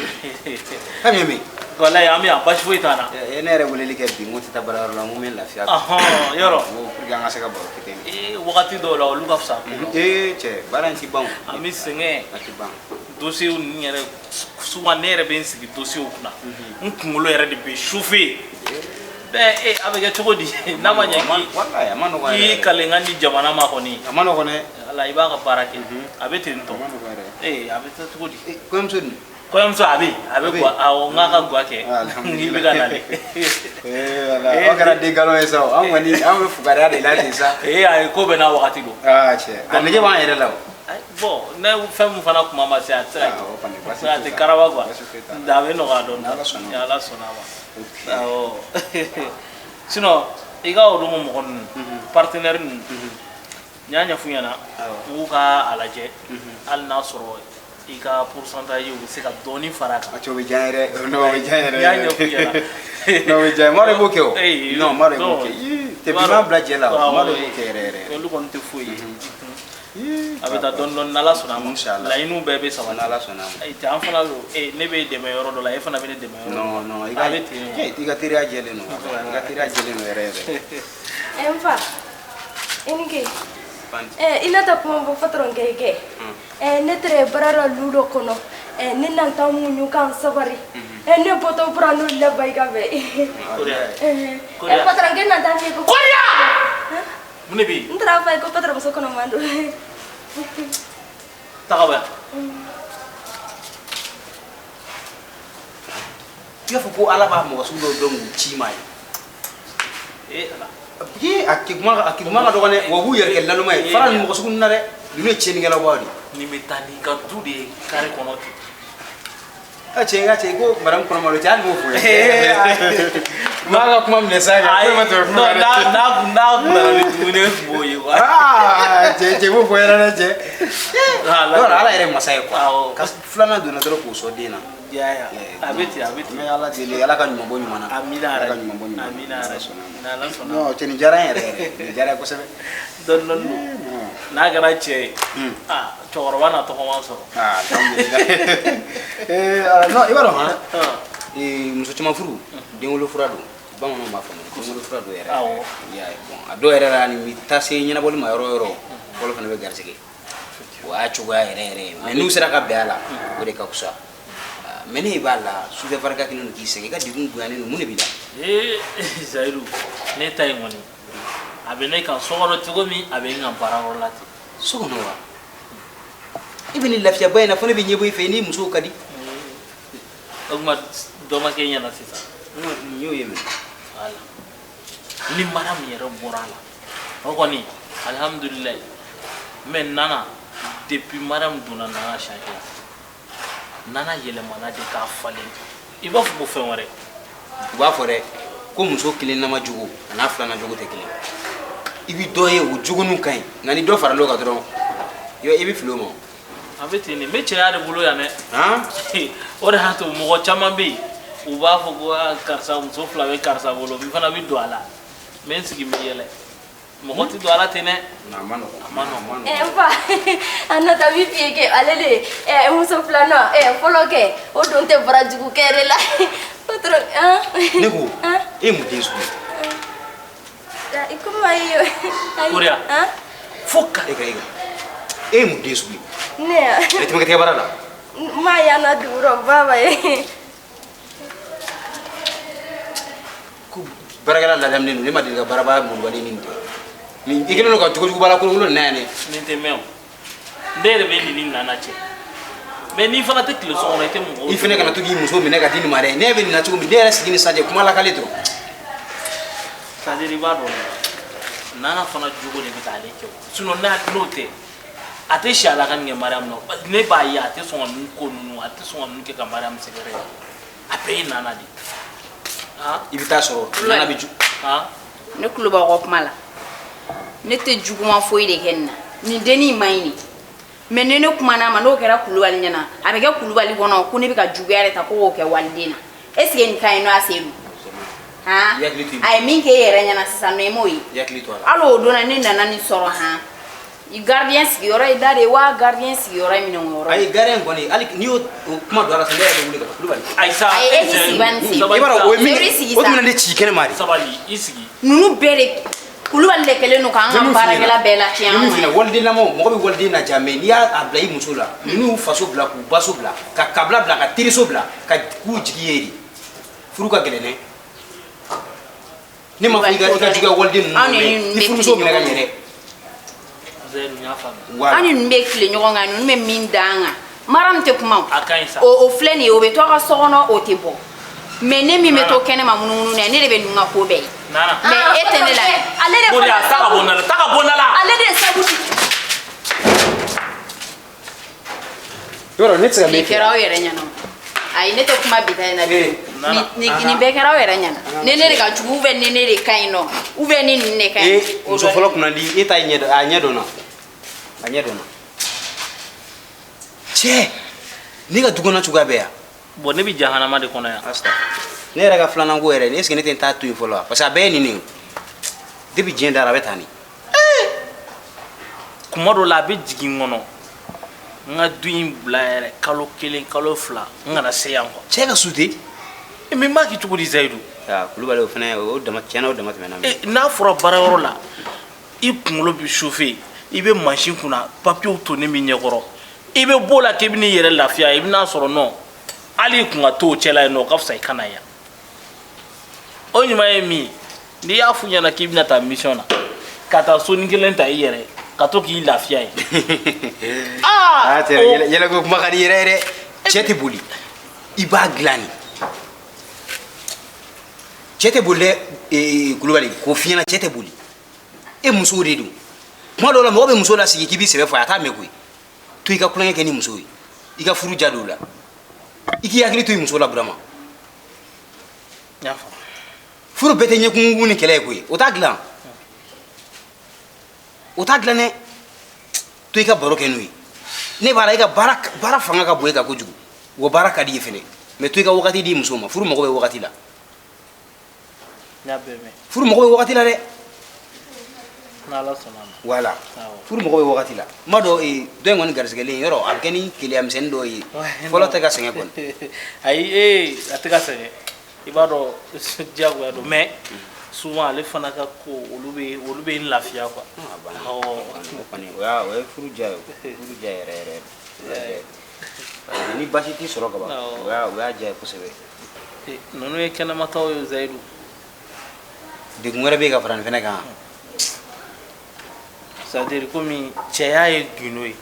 Ka min ye min? Walayi an bɛ yan baasi foyi t'an na. Ne yɛrɛ weleli kɛ bi n ko tɛ taa baarayɔrɔ la n ko n bɛ lafiya. Ɔhɔn yɔrɔ. N ko pour que an ka se ka baro fitinin. Ee wagati dɔw la olu ka fisa. Ee cɛ baara in ti ban o. An bɛ sɛgɛn. A ti ban. Dossier ninnu yɛrɛ souvent ne yɛrɛ bɛ n sigi dossier kunna. N kunkolo yɛrɛ de bɛ chauffer. Bɛɛ a bɛ kɛ cogo di n'a ma ɲɛ k'i. A ma nɔgɔn yɛrɛ. K'i kalenkan di jamana ma kɔni. A ma nɔgɔn dɛ. Ala i b'a ka baara kɛ. A bɛ ten tɔ. A ma nɔgɔn yɛrɛ. Ee a bɛ taa cogo di? Kɔɲɔmuso dun? Kɔɲɔmuso a bɛ yen, a bɛ gwa, awɔ, n k'a ka gwa kɛ. N'i bɛ ka nalen. Ee wala, aw kɛra den galon ye sa o. An kɔni an bɛ fugariya de la ten sa. Ee ayi, ko bɛɛ n'a wagati don. Aa cɛ, a nege b'an yɛrɛ la o. Bon, ne fɛn min fana kuma ma se, a tɛ se ka kɛ. A tɛ karaba quoi. A bɛ nɔgɔya dɔɔnin. N'Ala sɔnna. Ni Ala sɔnna a ma. Awɔ. Sinon, i ka o don mɔgɔ ninnu, partenaire ninnu, n y'a ɲɛf'u ɲɛna, n k'u ka a lajɛ, hali n'a sɔrɔ i ka pourcentage u bɛ se ka dɔɔnin fara a kan. A cɛ, o bɛ diya n ye dɛ. Non, o bɛ diya n yɛrɛ. N y'a ɲɛf'u ɲɛna. Non, o bɛ diya n ye. Maa dɔ b'o kɛ o. Ee, Non, maa dɔ b'o kɛ. Ii, tɛ bi m'a bila jɛ la o. Maa dɔ b'o kɛ yɛrɛ yɛrɛ. Olu kɔni tɛ foyi ye. A bɛ taa dɔɔnin dɔɔnin, n'Ala sɔnna a ma. Inshallah. Laɲiniw bɛɛ bɛ sabati. N'Ala sɔnna a ma. Ayi, cɛ, an fana don. Ee, ne bɛ dɛmɛ yɔrɔ dɔ la, e fana bɛ ne dɛmɛ yɔrɔ dɔ la. Non, non, i A ka bɛ ten. i ka teriya jɛlen don. I ka teriya jɛlen don yɛrɛ yɛrɛ. Ɛ n fa, i ni ke. Ɛ i nata kuma bɔ patron kɛ kɛ. Ɛ ne tɛrɛ baara la lu dɔ kɔnɔ. Ɛ ne nanta muɲu kan sabari. Ɛ ne bɔtɔ bɔra n'olu la barika bɛɛ. Ɛ patron kɛ nanta f'i ye ko. Koriya! Mun de bɛ yen? N taara f'a ye ko patron muso kɔnɔman don. Taga bɔ yan. I b'a fɔ ko Ala b'a mɔgɔ sugu dɔw dɔn k'u ci ma ye. Ee Ala. Ee, a kekuma a kekuma ka dɔgɔn dɛ, wa u b'u yɛrɛ kɛ laloma ye. Fara nin mɔgɔ sugu ninnu na dɛ, ninnu ye tiɲɛnikɛlabaw de ye. Nin bɛ taa n'i ka du de ye carré kɔnɔ ten. A cɛ, a cɛ, ko madame kɔnɔma don, cɛ, hali m'o fɔ ye. N b'a ka kuma minɛ sa kɛ, ko ma tɛmɛ kuma kan dɛ. Non, n'a kun nana ni dumuni ye, n tun b'o ye quoi. Aa, cɛ, cɛ b'o fɔ yɛrɛ dɛ, cɛ. Yɔrɔ Ala yɛrɛ ye masa ye quoi. Ka filanan donna dɔrɔn k'o sɔn den na. Ya, a bɛ ten, a bɛ ten. N bɛ Ala deli, Ala ka ɲuman bɔ ɲuman na. Amina. Ala ka ɲuman bɔ ɲuman na. Amina. N'Ala sɔnna. Non, cɛ, nin diyara n yɛrɛ yɛrɛ. Nin diyara n ye kosɛbɛ. Dɔɔnin dɔɔnin don. N'a kɛra cɛ ye, aa, cɛkɔrɔba na tɔgɔma sɔrɔ. Aa, alhamdulilayi. Ee, ala, non, i b'a dɔn han? Ee, muso caman furu, denwolo fura don. Bamananw b'a fɔ ma, denwolo fura don yɛrɛ. Awɔ. I y'a ye, bon, a dɔw yɛrɛ la, nin bɛ taa se ɲɛnabɔli ma yɔrɔ o yɔrɔ, fɔlɔ fana bɛ garisɛgɛ. O y'a cogoya yɛrɛ yɛrɛ ye. Mais n'u sera ka bɛn a la, o de ka fisa. Mais ne b'a la, sufɛ barika kelen don k'i sɛgɛn, i ka degun bonyalen don, mun de b'i la? Ee, Zayidu, ne ta in kɔni, a bɛ ne kan so kɔnɔ cogo min, a bɛ n kan baarayɔrɔ la ten. So kɔnɔ wa? I bɛ nin lafiyaba in na, fo ne bɛ ɲɛbɔ i fɛ, i ni musow ka di. O tuma dɔ ma kɛ e ɲɛna sisan? N y'o ye minɛ. Voilà. Ni mara min yɛrɛ bɔra a la, o kɔni, alihamudulilayi. Mais Nana, depuis Mariam donna Nana siɲɛ la, Nana yɛlɛmana de k'a falen. I b'a fɔ ko fɛn wɛrɛ. U b'a fɔ dɛ, ko muso kelen nama jogo a n'a filanan jogo tɛ kelen. I bɛ dɔ ye o jogoninw ka ɲi, nka ni dɔ farala o kan dɔrɔn, i bɛ fili o ma. A bɛ ten de, n bɛ cɛya de bolo yan dɛ. O de y'a to mɔgɔ caman bɛ yen, u b'a fɔ ko aa karisa muso fila bɛ karisa bolo, n fana bɛ don a la. N bɛ n sigi n bɛ yɛlɛ. Mɔgɔ tɛ don a la ten dɛ. A ma nɔgɔn. A ma nɔgɔn. Ɛ n fa, a nata bi f'i ye kɛ ale de ɛ muso filanan ɛ fɔlɔ kɛ o don tɛ barajugu kɛ de la. Patron, han? Ne ko, e ye mun den sugu ye? I komi ayi. Koriya. Han? Fo ka. E ka e ka. E ye mun den sugu ye? Ne ya. E tɛ tigɛ baara la. N ma y'an na dugu rɔ baba ye. Ko baarakɛla ladamunen don, ne ma deli ka baaraba molobali nin tɛ. Ni i kɛlen don ka jogo jugu baara kolonkolon nin na yan dɛ. Nin tɛ mɛn o. Ne yɛrɛ bɛ nin ni Nana cɛ. Mais n'i fana tɛ tile so kɔnɔ, i tɛ mɔgɔw. I fana kana to k'i muso minɛ ka di nin ma dɛ. Ne bɛ nin na cogo min, ne yɛrɛ sigi ni sisan cɛ, kuma lakale dɔrɔn. C'est à dire i b'a dɔn, Nana fana jogo de bɛ k'ale kɛ o. Sinon n'o tɛ, a tɛ si a la ka nin kɛ Mariam na. Ne b'a ye a tɛ sɔn ka ninnu ko ninnu, a tɛ sɔn ka ninnu kɛ ka Mariam sɛgɛrɛ. A bɛɛ ye Nana de ye. I bɛ taa sɔrɔ Nana bɛ ju. Ne tulo b'aw ka kuma la. Ne tɛ juguman foyi de kɛ nin na. Nin dennin in man ɲi de. Mais ni ne kumana a ma, n'o kɛra Kulubali ɲɛna, a bɛ kɛ Kulubali kɔnɔ ko ne bɛ ka juguya de ta ko k'o kɛ waliden na. Est ce que nin ka ɲi nɔ a sen don? Han? A ye min kɛ e yɛrɛ ɲɛna sisan nɔ, i m'o ye. I hakili to a la. Hali o don na ne nana nin sɔrɔ han. I gardien sigiyɔrɔ ye da de ye wa gardien sigiyɔrɔ ye minɛnko yɔrɔ ye. Ayi, gardien kɔni, hali n'i y'o kuma don a la sisan, ne yɛrɛ bɛ wuli ka taa Kulubali. Ayi sa. Ayi, e k'i sigi bani sigi. I b'a dɔn o ye min Seyidu sigi o sa. tun bɛna ne ci kɛnɛ ma de. Sabali, i sigi. Ninnu bɛɛ de Kulubali de kɛlen don k'an ka baarakɛla bɛɛ latiɲɛ Ni anw min ma. f'i ɲɛna, waliden lamɔ, mɔgɔ bɛ waliden laja, mais n'i y'a bila i muso la, ninnu y'u faso bila k'u baso bila, ka kabila bila, ka teriso bila, ka k'u jigi ye de. Furu ka gɛlɛn dɛ. Ne ma fɔ i ka juguya waliden ninnu ma, Anw ni mais ninnu i bɛ furumuso tile minɛ ka ɲɔgɔn ɲɛ dɛ. Zayidu, n y'a faamu. Voilà. An ni ninnu bɛ tile ɲɔgɔn kan, ninnu bɛ min da an kan. Maram tɛ kuma a ka ɲi sa. O filɛ nin ye, o bɛ to a ka so kɔnɔ, o tɛ bɔ. Mais ne min bɛ to kɛnɛma munumunu na, ne de bɛ ninnu ka ko bɛɛ ye. Nana. Mais e tɛ ne la. Ale de fana. Ta ka bɔ na la, ta ka bɔ na la. Ale de ye sabu. Yɔrɔ ne tɛ se ka min Nin kɛra aw yɛrɛ ɲɛna. Ayi, ne tɛ kuma bi ta in na bi. Nin bɛɛ kɛra aw yɛrɛ ɲɛna. Ne de ka jugu ou bien ne de ka ɲi nɔ ou bien ni ninnu de ka ɲi. Muso fɔlɔ kunnandi e ta ɲɛ a ɲɛ dɔnna. A ɲɛ dɔnna. Cɛ, ne ka du kɔnɔ cogoya bɛ yan. Bon, ne bɛ jahanama de kɔnɔ yan. Ne yɛrɛ ka filanan ko yɛrɛ, est ce que ne tɛ n ta to yen fɔlɔ wa? Parce que a bɛɛ ye nin de ye. Depuis diɲɛ dara a bɛ tan de. Kuma dɔ la a bɛ jigin n kɔnɔ. N ka du in bila yɛrɛ kalo 1 kalo 2 n kana se yan quoi. Cɛ ka su ten. Mais n b'a kɛ cogo di Zayidu? Aa Kulubali o fana o dama tiɲɛna o dama tɛmɛna. N'a fɔra baarayɔrɔ la i kunkolo bɛ chauffer, i bɛ mansin kunna papiyew tonnen b'i ɲɛkɔrɔ, i bɛ b'o la k'i bɛ n'i yɛrɛ lafiya, i bɛna sɔrɔ non hali i kun ka to o cɛla yen nɔ o ka fisa i ka na yan. O ɲuman ye min ye, n'i y'a f'u ɲɛna k'i bɛna taa mission na ka taa soni kelen ta i yɛrɛ ka to k'i lafiya ye. Aa cɛ yɛlɛko kuma ka di yɛrɛ yɛrɛ. Cɛ tɛ boli, i b'a dilan de. Cɛ tɛ boli dɛ Kulubali, k'o f'i ɲɛna, cɛ tɛ boli. E musow de don. Kuma dɔw la mɔgɔ bɛ muso lasigi k'i b'i sɛbɛ fɔ a ye, a t'a mɛn koyi. To i ka kulonkɛ kɛ ni muso ye, i ka furu ja don o la. I k'i hakili to i muso la Burama. Furu bɛɛ tɛ ɲɛkunkunkun ni kɛlɛ ye koyi, o t'a dilan. O t'a dilan dɛ. To i ka baro kɛ n'o ye. Ne b'a la i ka baara fanga ka bon e kan kojugu. Wa baara ka di i ye fɛnɛ. Mais to i ka wagati di muso ma. Furu mago bɛ wagati la. Furu mago bɛ wagati la dɛ. N'Ala sɔnna ma. Voilà. Furu mago bɛ wagati la. N b'a dɔn dɔ in kɔni garisigɛlen yɔrɔ a bɛ kɛ ni keleya misɛnnin dɔw ye. Fɔlɔ tɛ ka sɛgɛn kɔni. Ayi a tɛ ka sɛgɛn. I b'a dɔn diyagoya don mais souvent ale fana ka ko olu bɛ n lafiya quoi. O kɔni o ye furu diya ye, furu diya yɛrɛ yɛrɛ. Ni baasi t'i sɔrɔ ka ban, o y'a diya ye kosɛbɛ. Ninnu ye kɛnɛmataw ye Zayidu. Degun wɛrɛ bɛ yen ka fara nin fɛnɛ kan. C'est à dire komi cɛya ye gundo ye,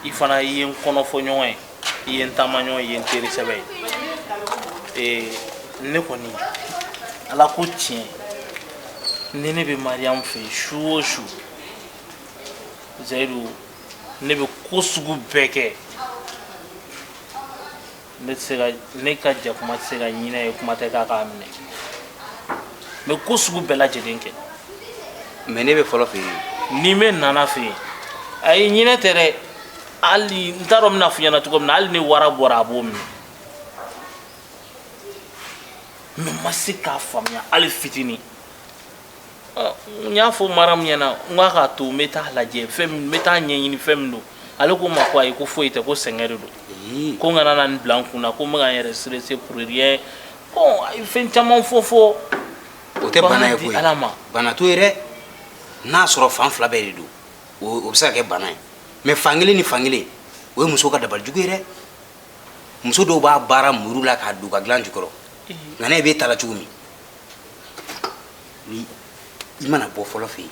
i fana i ye n kɔnɔfɔ ɲɔgɔn ye, i ye n taama ɲɔgɔn ye, i ye n teri sɛbɛ ye. Ne kɔni Ala ko tiɲɛ, ni ne bɛ Mariam fɛ yen su o su, Zayidu ne bɛ ko sugu bɛɛ kɛ. Ne tɛ se ka, ne ka jakuma tɛ se ka ɲinɛ ye, kuma tɛ k'a k'a minɛ. N bɛ ko sugu bɛɛ lajɛlen kɛ. Mais ne bɛ fɔlɔ fɛ yen. Ni bɛ Nana fɛ yen, ayi ɲinɛ tɛ dɛ, hali n t'a dɔn n bɛna f'i ɲɛna cogo min na, hali ni wara bɔra a b'o minɛ. Mais n ma se k'a faamuya hali fitinin. N y'a fɔ Mariam ɲɛna, n k'a k'a to n bɛ taa lajɛ fɛn min, n bɛ taa ɲɛɲini fɛn min don. Ale ko n ma ko ayi ko foyi tɛ, ko sɛgɛn de don. Ko n kana na nin bila n kunna, ko n bɛ ka n yɛrɛ stresser pour rien. Bon, a ye fɛn caman fɔ. O tɛ bana ye koyi. Ala ma. Bana t'o ye dɛ. N'a sɔrɔ fan fila bɛɛ de don, o bɛ se ka kɛ bana ye. Mais fan kelen ni fan kelen, o ye muso ka dabali jugu ye dɛ. Muso dɔw b'a baara muru la k'a don ka dilan jukɔrɔ. Nka ne b'e ta la cogo min, ni i mana bɔ fɔlɔ fɛ yen,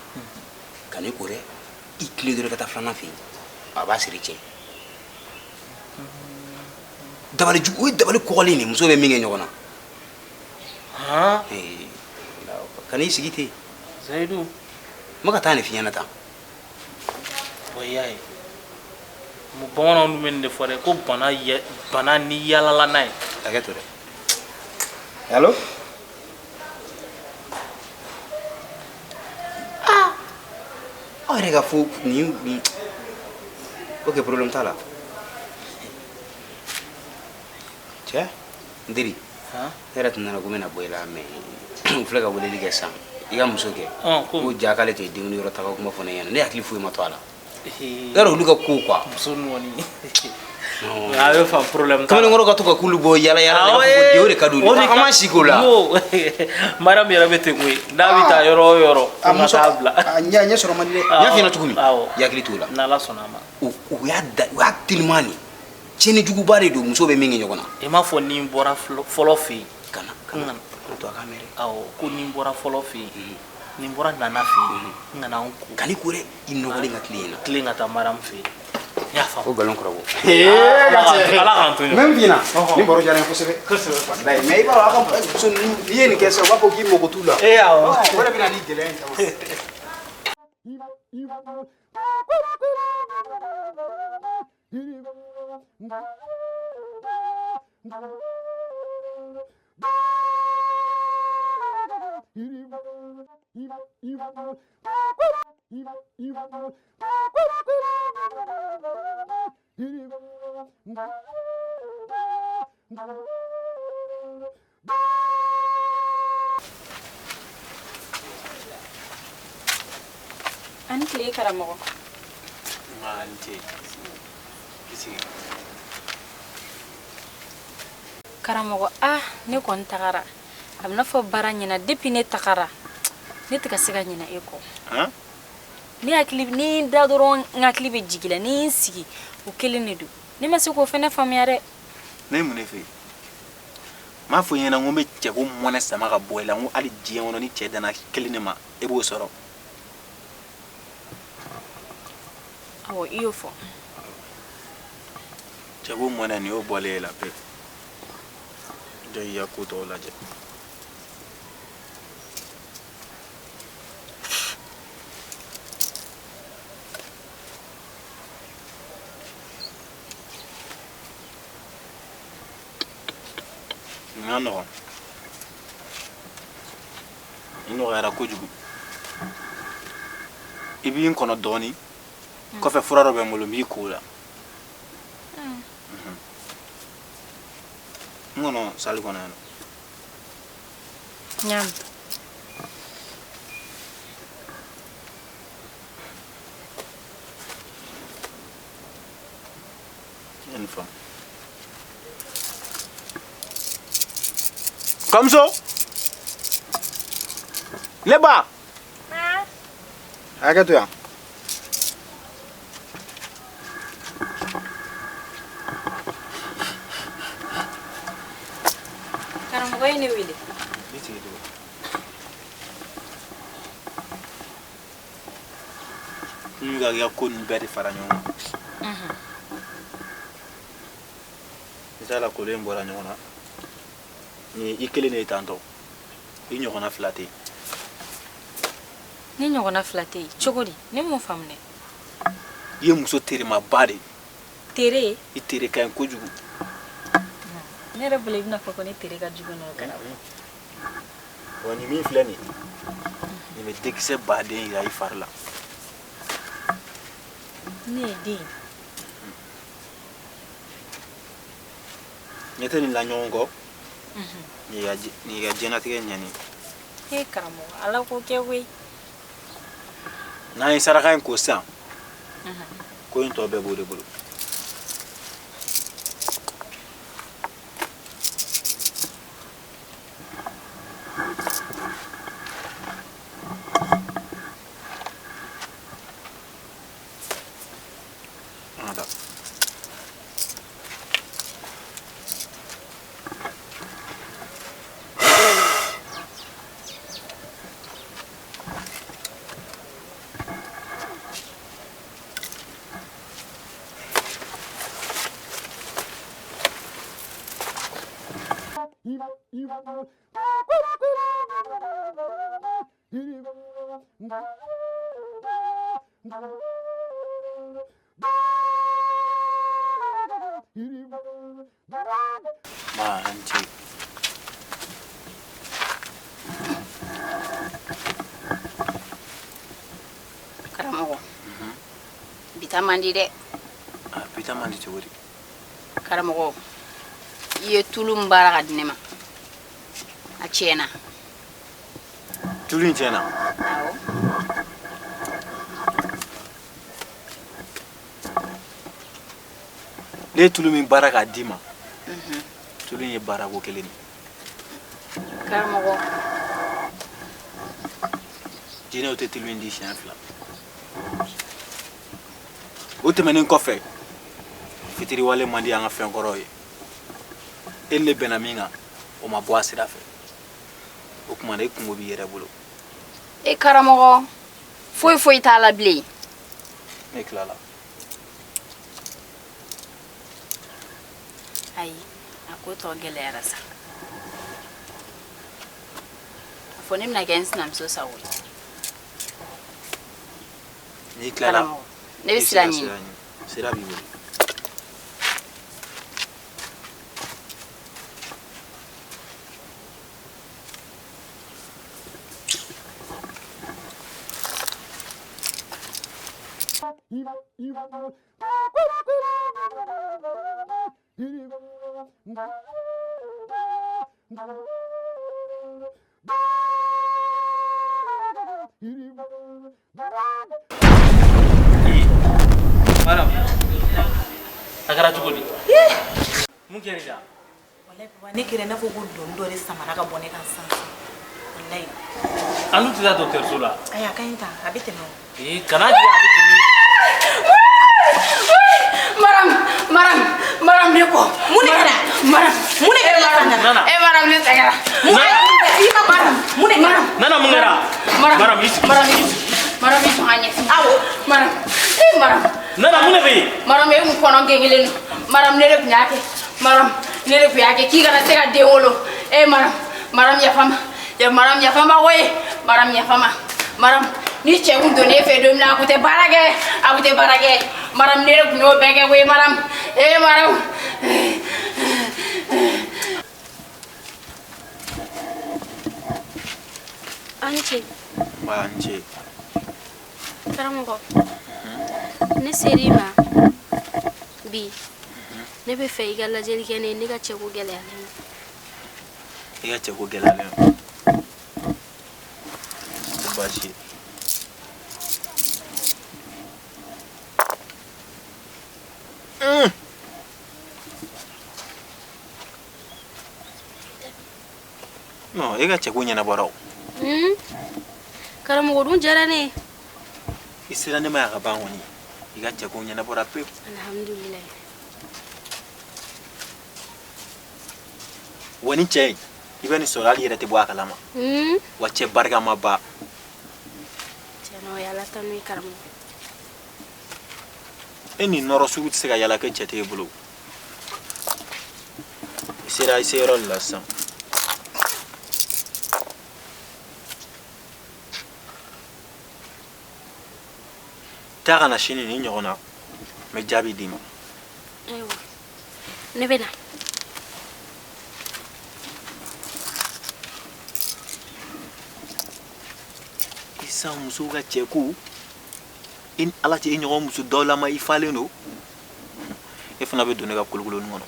ka n'i ko dɛ, i tilen dɔrɔn ka taa filanan fɛ yen, a b'a siri tiɲɛ. Dabali jugu, o ye dabali kɔgɔlen de ye, muso bɛ min kɛ ɲɔgɔn na. Ka n'i sigi ten. Zayidu. N ma ka taa nin f'i ɲɛna tan. Bon, i y'a ye. Bamananw dun bɛ nin de fɔ dɛ, ko bana ni yaalala n'a ye. Hakɛ to dɛ. Allo? Ah! Aw yɛrɛ ka fo nin. Ok, problème t'a la. Cɛ, n teri. Ne yɛrɛ tun nana ko n bɛna bɔ i la, mais u filɛ ka weleli kɛ sisan. I ka muso kɛ. Ko ja k'ale tɛ denkundi yɔrɔ taga kuma fɔ ne ɲɛna. Ne hakili foyi ma to a la. Yarɔ olu ka ko quoi. Muso ninnu kɔni. A bɛ fa problème t'a la. Kamalenkɔrɔ ka to ka k'olu bɔ yala yala la, ko den o de ka di olu ye. An m'an sigi o la. Mariam yɛrɛ bɛ ten koyi. N'a bɛ taa yɔrɔ o yɔrɔ, ko n ka taa bila. A ɲɛ sɔrɔ man di dɛ. N y'a f'i ɲɛna cogo min. I hakili t'o la. N'Ala sɔnna a ma. U y'a teliman de. Tiɲɛni juguba de don muso bɛ min kɛ ɲɔgɔn na. I m'a fɔ ni n bɔra fɔlɔ fɛ yen. Kana to a k'a mɛn dɛ. Awɔ, ko ni n bɔra fɔlɔ fɛ yen. Ni n bɔra Nana fɛ yen, n kana n ko. Kan'i ko dɛ, i nɔgɔlen ka tilen yen na. Tilen ka taa Mariam fɛ yen. N y'a faamu. O nkalon kɔrɔ bɔ. Ala k'an to ɲɔgɔn. N bɛ min f'i ɲɛna, nin baro diyara n ye kosɛbɛ. Kosɛbɛ. Walayi, mais i b'a dɔn aw ka muso ninnu, n'i ye nin kɛ sisan, u b'a fɔ k'i mago t'u la. Ee awɔ. O de bɛ na ni gɛlɛya in caman. A ni tile karamɔgɔ. Nka ni ce. I sigi. Karamɔgɔ, ah, ne kɔni tagara. A bɛna fɔ baara ɲɛna depuis ne tagara. Ne tɛ ka se ka ɲinɛ e kɔ. Han? Ne hakili ni n da dɔrɔn n hakili bɛ jigin la ni n sigi o kelen de don. Ne ma se k'o fɛnɛ faamuya dɛ. Ne ye mun de fɛ yen? N m'a fɔ i ɲɛna n ko n bɛ cɛko mɔnɛ sama ka bɔ i la n ko hali diɲɛ kɔnɔ ni cɛ danna kelen de ma e b'o sɔrɔ. Awɔ, i y'o fɔ. Cɛko mɔnɛ nin y'o bɔlen e la pewu. Jɔ i ka ko tɔw lajɛ. Nin ka nɔgɔn. Nin nɔgɔyara kojugu. I b'i kɔnɔ dɔɔnin. Kɔfɛ fura dɔ bɛ n bolo n b'i ko o la. N kɔnɔ sali kɔnɔ yan nɔ. N y'a mɛn. I ye nin faamu. Kamuso! Ne ba! Hakɛ to yan. Karamɔgɔ ye ne wele. I sigi tugun. N bɛ ka i ka ko ninnu bɛɛ de fara ɲɔgɔn kan. Misali la kolon in bɔra ɲɔgɔn na. Nin i kelen de ye tantɔ. I ɲɔgɔnna fila tɛ yen. Ne ɲɔgɔnna fila tɛ yen cogo di? Ne m'o faamu dɛ. I ye muso terimaba de ye. Tere? I tere ka ɲi kojugu. Ne yɛrɛ bolo i bɛna fɔ ko ne tere ka jugu n'o karamɔgɔ. Wa nin min filɛ nin ye, nin bɛ denkisɛ baden yira i fari la. Ne ye den. Ɲɛ tɛ nin la ɲɔgɔn kɔ. Nin y'i ka diɲɛlatigɛ ɲɛni. E karamɔgɔ, Ala k'o kɛ koyi. N'an ye saraka in ko sisan, ko in tɔ bɛɛ b'o de bolo. An ka taa. Ma, an ce. Karamɔgɔ, bi ta man di dɛ. Bi ta man di cogo di? Karamɔgɔ, i ye tulu min baara ka di ne ma, a tiɲɛna. Tulu in tiɲɛna? Awɔ. Ne ye tulu min baara k'a d'i ma, tulu in ye baarako kelen de ye. Karamɔgɔ. Jinɛw tɛ tulu in di siɲɛ fila. O tɛmɛnen kɔfɛ, fitiriwale man di an ka fɛn kɔrɔw ye. E ni ne bɛnna min kan, o ma bɔ a sira fɛ. O tuma na e kungo b'i yɛrɛ bolo. E karamɔgɔ, foyi foyi t'a la bilen. Ne tilala. Ayi, a ko tɔ gɛlɛyara sa. A fɔ ne bɛna kɛ n sinamuso sago ye. N'i tilala, Karamɔgɔ, ne bɛ sira ɲini. Sira b'i bolo. Mariam, a kɛra cogo di? Mun kɛra i la? Walayi papa, ne kɛra i n'a fɔ ko doni dɔ de samara ka bɔ ne kan sisan. Walayi. An dun tɛ taa dɔgɔtɔrɔso la. Ayi, a ka ɲi tan, a bɛ tɛmɛ o. Ee, kana di a bɛ tɛmɛ. Maram, Maram, Maram ne kɔ. Mun de kɛra? Maram, Mun de kɛra la sisan? Nana. E Maram ne sɛgɛnna. Mun de kɛra? I ma Maram, mun de kɛra? Nana mun kɛra? Maram, Maram, i sigi. Maram, i sigi. Maram, i sɔn ka ɲɛfɔ. Awɔ, Maram, e Maram. Nana mun de bɛ yen? Maram, e kun kɔnɔ gengelen don. Maram, ne de tun y'a kɛ. Maram, ne de tun y'a kɛ k'i kana se ka den wolo. E Maram, Maram yafa n ma. Ya Maram yafa n ma koyi. Maram yafa n ma. Maram, ni cɛ kun donna e fɛ don min na, a kun tɛ baara kɛ. A kun tɛ baara kɛ. Maram, ne de kun y'o bɛɛ kɛ koyi Maram. E Maram. Aw ni ce. Wa n ce. Karamɔgɔ, ne ser'i ma bi, ne bɛ fɛ i ka lajɛli kɛ ne ye, ne ka cɛko gɛlɛyalen don. I ka cɛko gɛlɛyalen don. Tɛ baasi ye. Non, e ka cɛko ɲɛnabɔra o. Karamɔgɔ dun diyara ne ye. I sera ne ma yan ka ban kɔni. I ka cɛko ɲɛnabɔra pewu. Alhamdulilayi. Wa ni cɛ in, i bɛ nin sɔrɔ hali i yɛrɛ tɛ bɔ a kalama. Wa cɛ barikama ba. Tiɲɛ na, o ye Ala tanu ye karamɔgɔ. E ni nɔrɔ sugu tɛ se ka yala kɛ cɛ t'e bolo. I sera i seyɔrɔ de la sisan. Taa ka na sini nin ɲɔgɔn na, n bɛ jaabi d'i ma. Ayiwa, ne bɛ na. Sisan musow ka cɛko, i ni Ala cɛ, i ɲɔgɔn muso dɔ lama i falen don. E fana bɛ don ne ka kolokolonin kɔnɔ.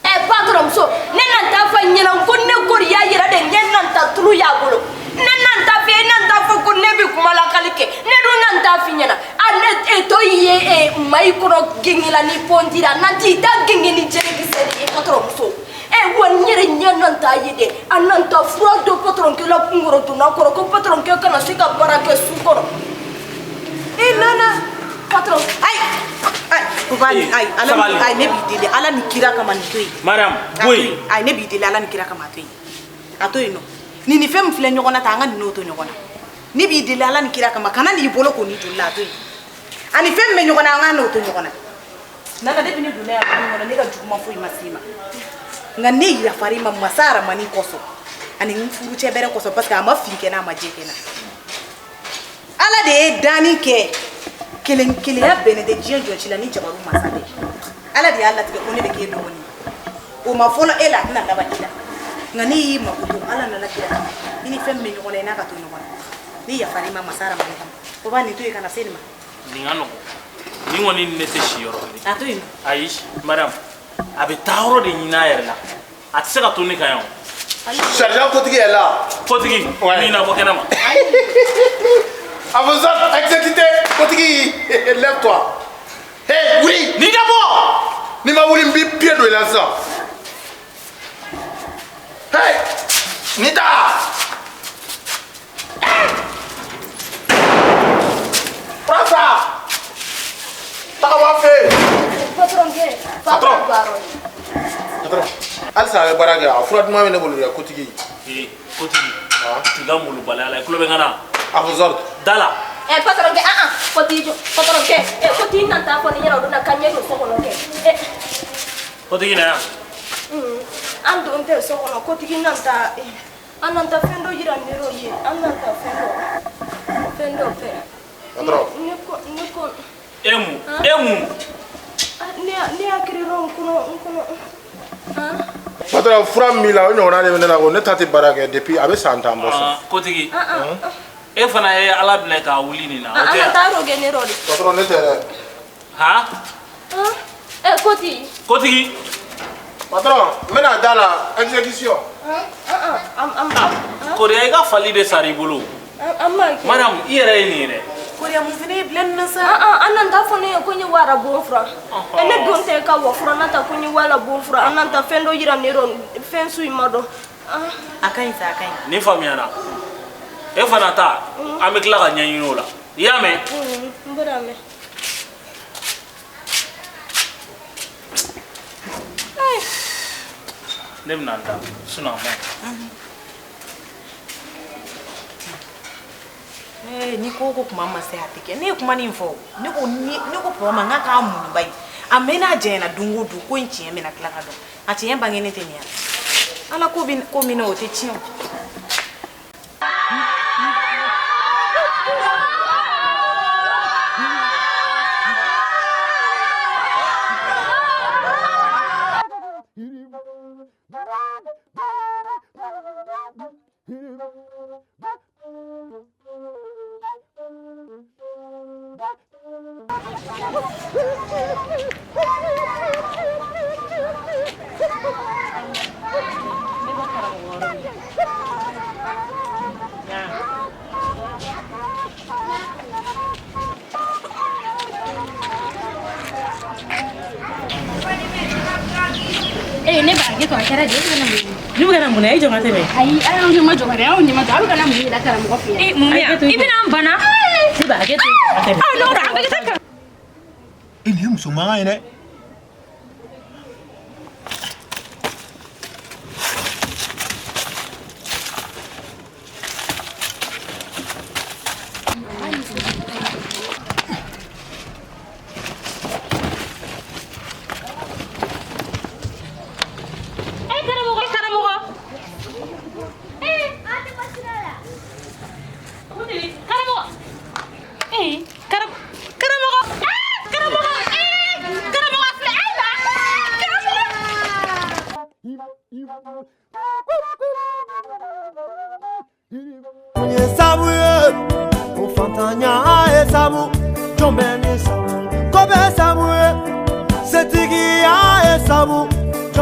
Ɛ patron muso, ne na taa fɔ ɲɛna ko ne kori y'a yɛrɛ de ɲɛ na taa tulu y'a bolo. Ne na taa fɛ, e na taa fɔ ko ne bɛ kuma lakali kɛ. Ne dun na taa f'i ɲɛna. A ne e tɔ ye e mayi kɔnɔ gengela ni pɔntira, na t'i ta genge ni jɛnɛkisɛ de ye patron muso. E wa n yɛrɛ ɲɛ na taa ye dɛ. A na taa fura dɔ patron kɛ la kunkɔrɔ donna kɔrɔ ko patron kɛ kana se ka baara kɛ su kɔnɔ. E nana. Patron. Ayi. Ayi, papa, ayi, ala ni, ayi, ne b'i deli, ala ni kira kama nin to yen. Mariam, bɔ yen. Ayi, ne b'i deli, ala ni kira kama a to yen. A to yen nɔ. Ni nin fɛn min filɛ ɲɔgɔn na tan, an ka nin n'o to ɲɔgɔn na. Ne b'i deli ala ni kira kama, kana n'i bolo ko ni joli la, a to yen. Ani fɛn min bɛ ɲɔgɔn na, an ka n'o to ɲɔgɔn na. Nana, depuis ne donna yan du in kɔnɔ, ne ka juguman foyi ma s'i ma. Nka ne yafara i ma masa Aramani kosɔn, ani n furucɛ bɛrɛ kosɔn, parce que a ma fin kɛ n na, a ma jɛ kɛ n na. Ala de ye danni kɛ. Kelen kelenya bɛnnen tɛ diɲɛ jɔn si la ni jabaru masa tɛ. Ala de y'a latigɛ ko ne bɛ k'e dɔgɔnin ye. O ma fɔlɔ e la, a tɛna laban i la. Nka ne y'i makoto, Ala nana kira kama. I ni fɛn min bɛ ɲɔgɔn na, i n'a ka to ɲɔgɔn na. Ne yafara i ma masa Aramani kama. O b'a nin to yen ka na se nin ma. Nin ka nɔgɔn. Nin kɔni ni ne tɛ si yɔrɔ kelen. A to yen. Ayi, Mariam, a bɛ taa yɔrɔ de ɲini a yɛrɛ la. A tɛ se ka to ne kan yan o. Sergent Kotigi est là. Kotigi, n'i na bɔ kɛnɛ ma. À vos ordres, exécutez. Kotigi, lève-toi. Hey, wuli. Ni d'abord. Ni ma wuli, n b'i pied don i la sisan. Hey, ni da. Prends ça. Taga bɔ an fɛ yen. Patron kɛ, Patron. Patron. Halisa a bɛ baara kɛ, a fura duman bɛ ne bolo dɛ, Kotigi. Ee, Kotigi, t'i ka molobaliya la, i tulo bɛ n kan na. À vos ordres. Da la. Ɛ patron kɛ, an Kotigi jɔ, patron kɛ, ɛ Kotigi na taa fɔ ne ɲɛna o don na k'an ɲɛ don so kɔnɔ kɛ. Ɛ. Kotigi na yan. An don tɛ so kɔnɔ kotigi nan ta an nan ta fɛn dɔ yira ne rɔ ye an nan ta fɛn dɔ fɛ. Patron. Ne ko. E mun e mun. Ne y'a kiri rɔ n kɔnɔ. Patron fura min b'i la o ɲɔgɔnna de bɛ ne la ko ne ta tɛ baara kɛ depuis a bɛ san 10 bɔ sisan. Kotigi. E fana ye Ala minɛ k'a wuli nin na. An nan taa rɔ kɛ ne rɔ de. Patron ne tɛ dɛ. Han. Kotigi. Kotigi. Patron, n bɛna da la exécution. Koriya i ka fali de sara i bolo. Mariam i yɛrɛ ye nin ye dɛ. Koriya mun fana ye bila nin na sa. An nan t'a fɔ ne ye ko n ye wara bon fura. Ne don tɛ ka wɔ fura n'a ta ko n ye wala bon fura an nan ta fɛn dɔ yira ne rɔ fɛn su in ma dɔn. A ka ɲi sa a ka ɲi. Nin faamuyara. E fana ta an bɛ tila ka ɲɛɲini o la. I y'a mɛn? N bɔra mɛn. Ne bɛna n da sinon a ma ɲi. Ni ko ko kuma ma se a tɛ kɛ ne ye kuma nin fɔ ne ko papa ma n k'a k'a muɲu ba ye a mɛnna a janyana don o don ko in tiɲɛ bɛna tila ka dɔn a tiɲɛ bangenen tɛ nin ye ala ko bɛ ko min na o tɛ tiɲɛ o. Ne b'a kɛ to a kɛra de e bɛ na mun ye? Ne bɛ ka na mun na e jɔ ka tɛmɛ. Ayi aw ɲɛ ma jɔ ka dɛ aw ɲɛ ma jɔ aw bɛ ka na mun yira karamɔgɔ fɛ yan. Mun bɛ yan i bɛna an bana. Ne b'a kɛ to ka tɛmɛ. Aw n'o an bɛ taa. E nin ye muso mankan ye dɛ. Sabu ye, o fantanya ye sabu, jɔn bɛ ni sabu, ko bɛ sabu.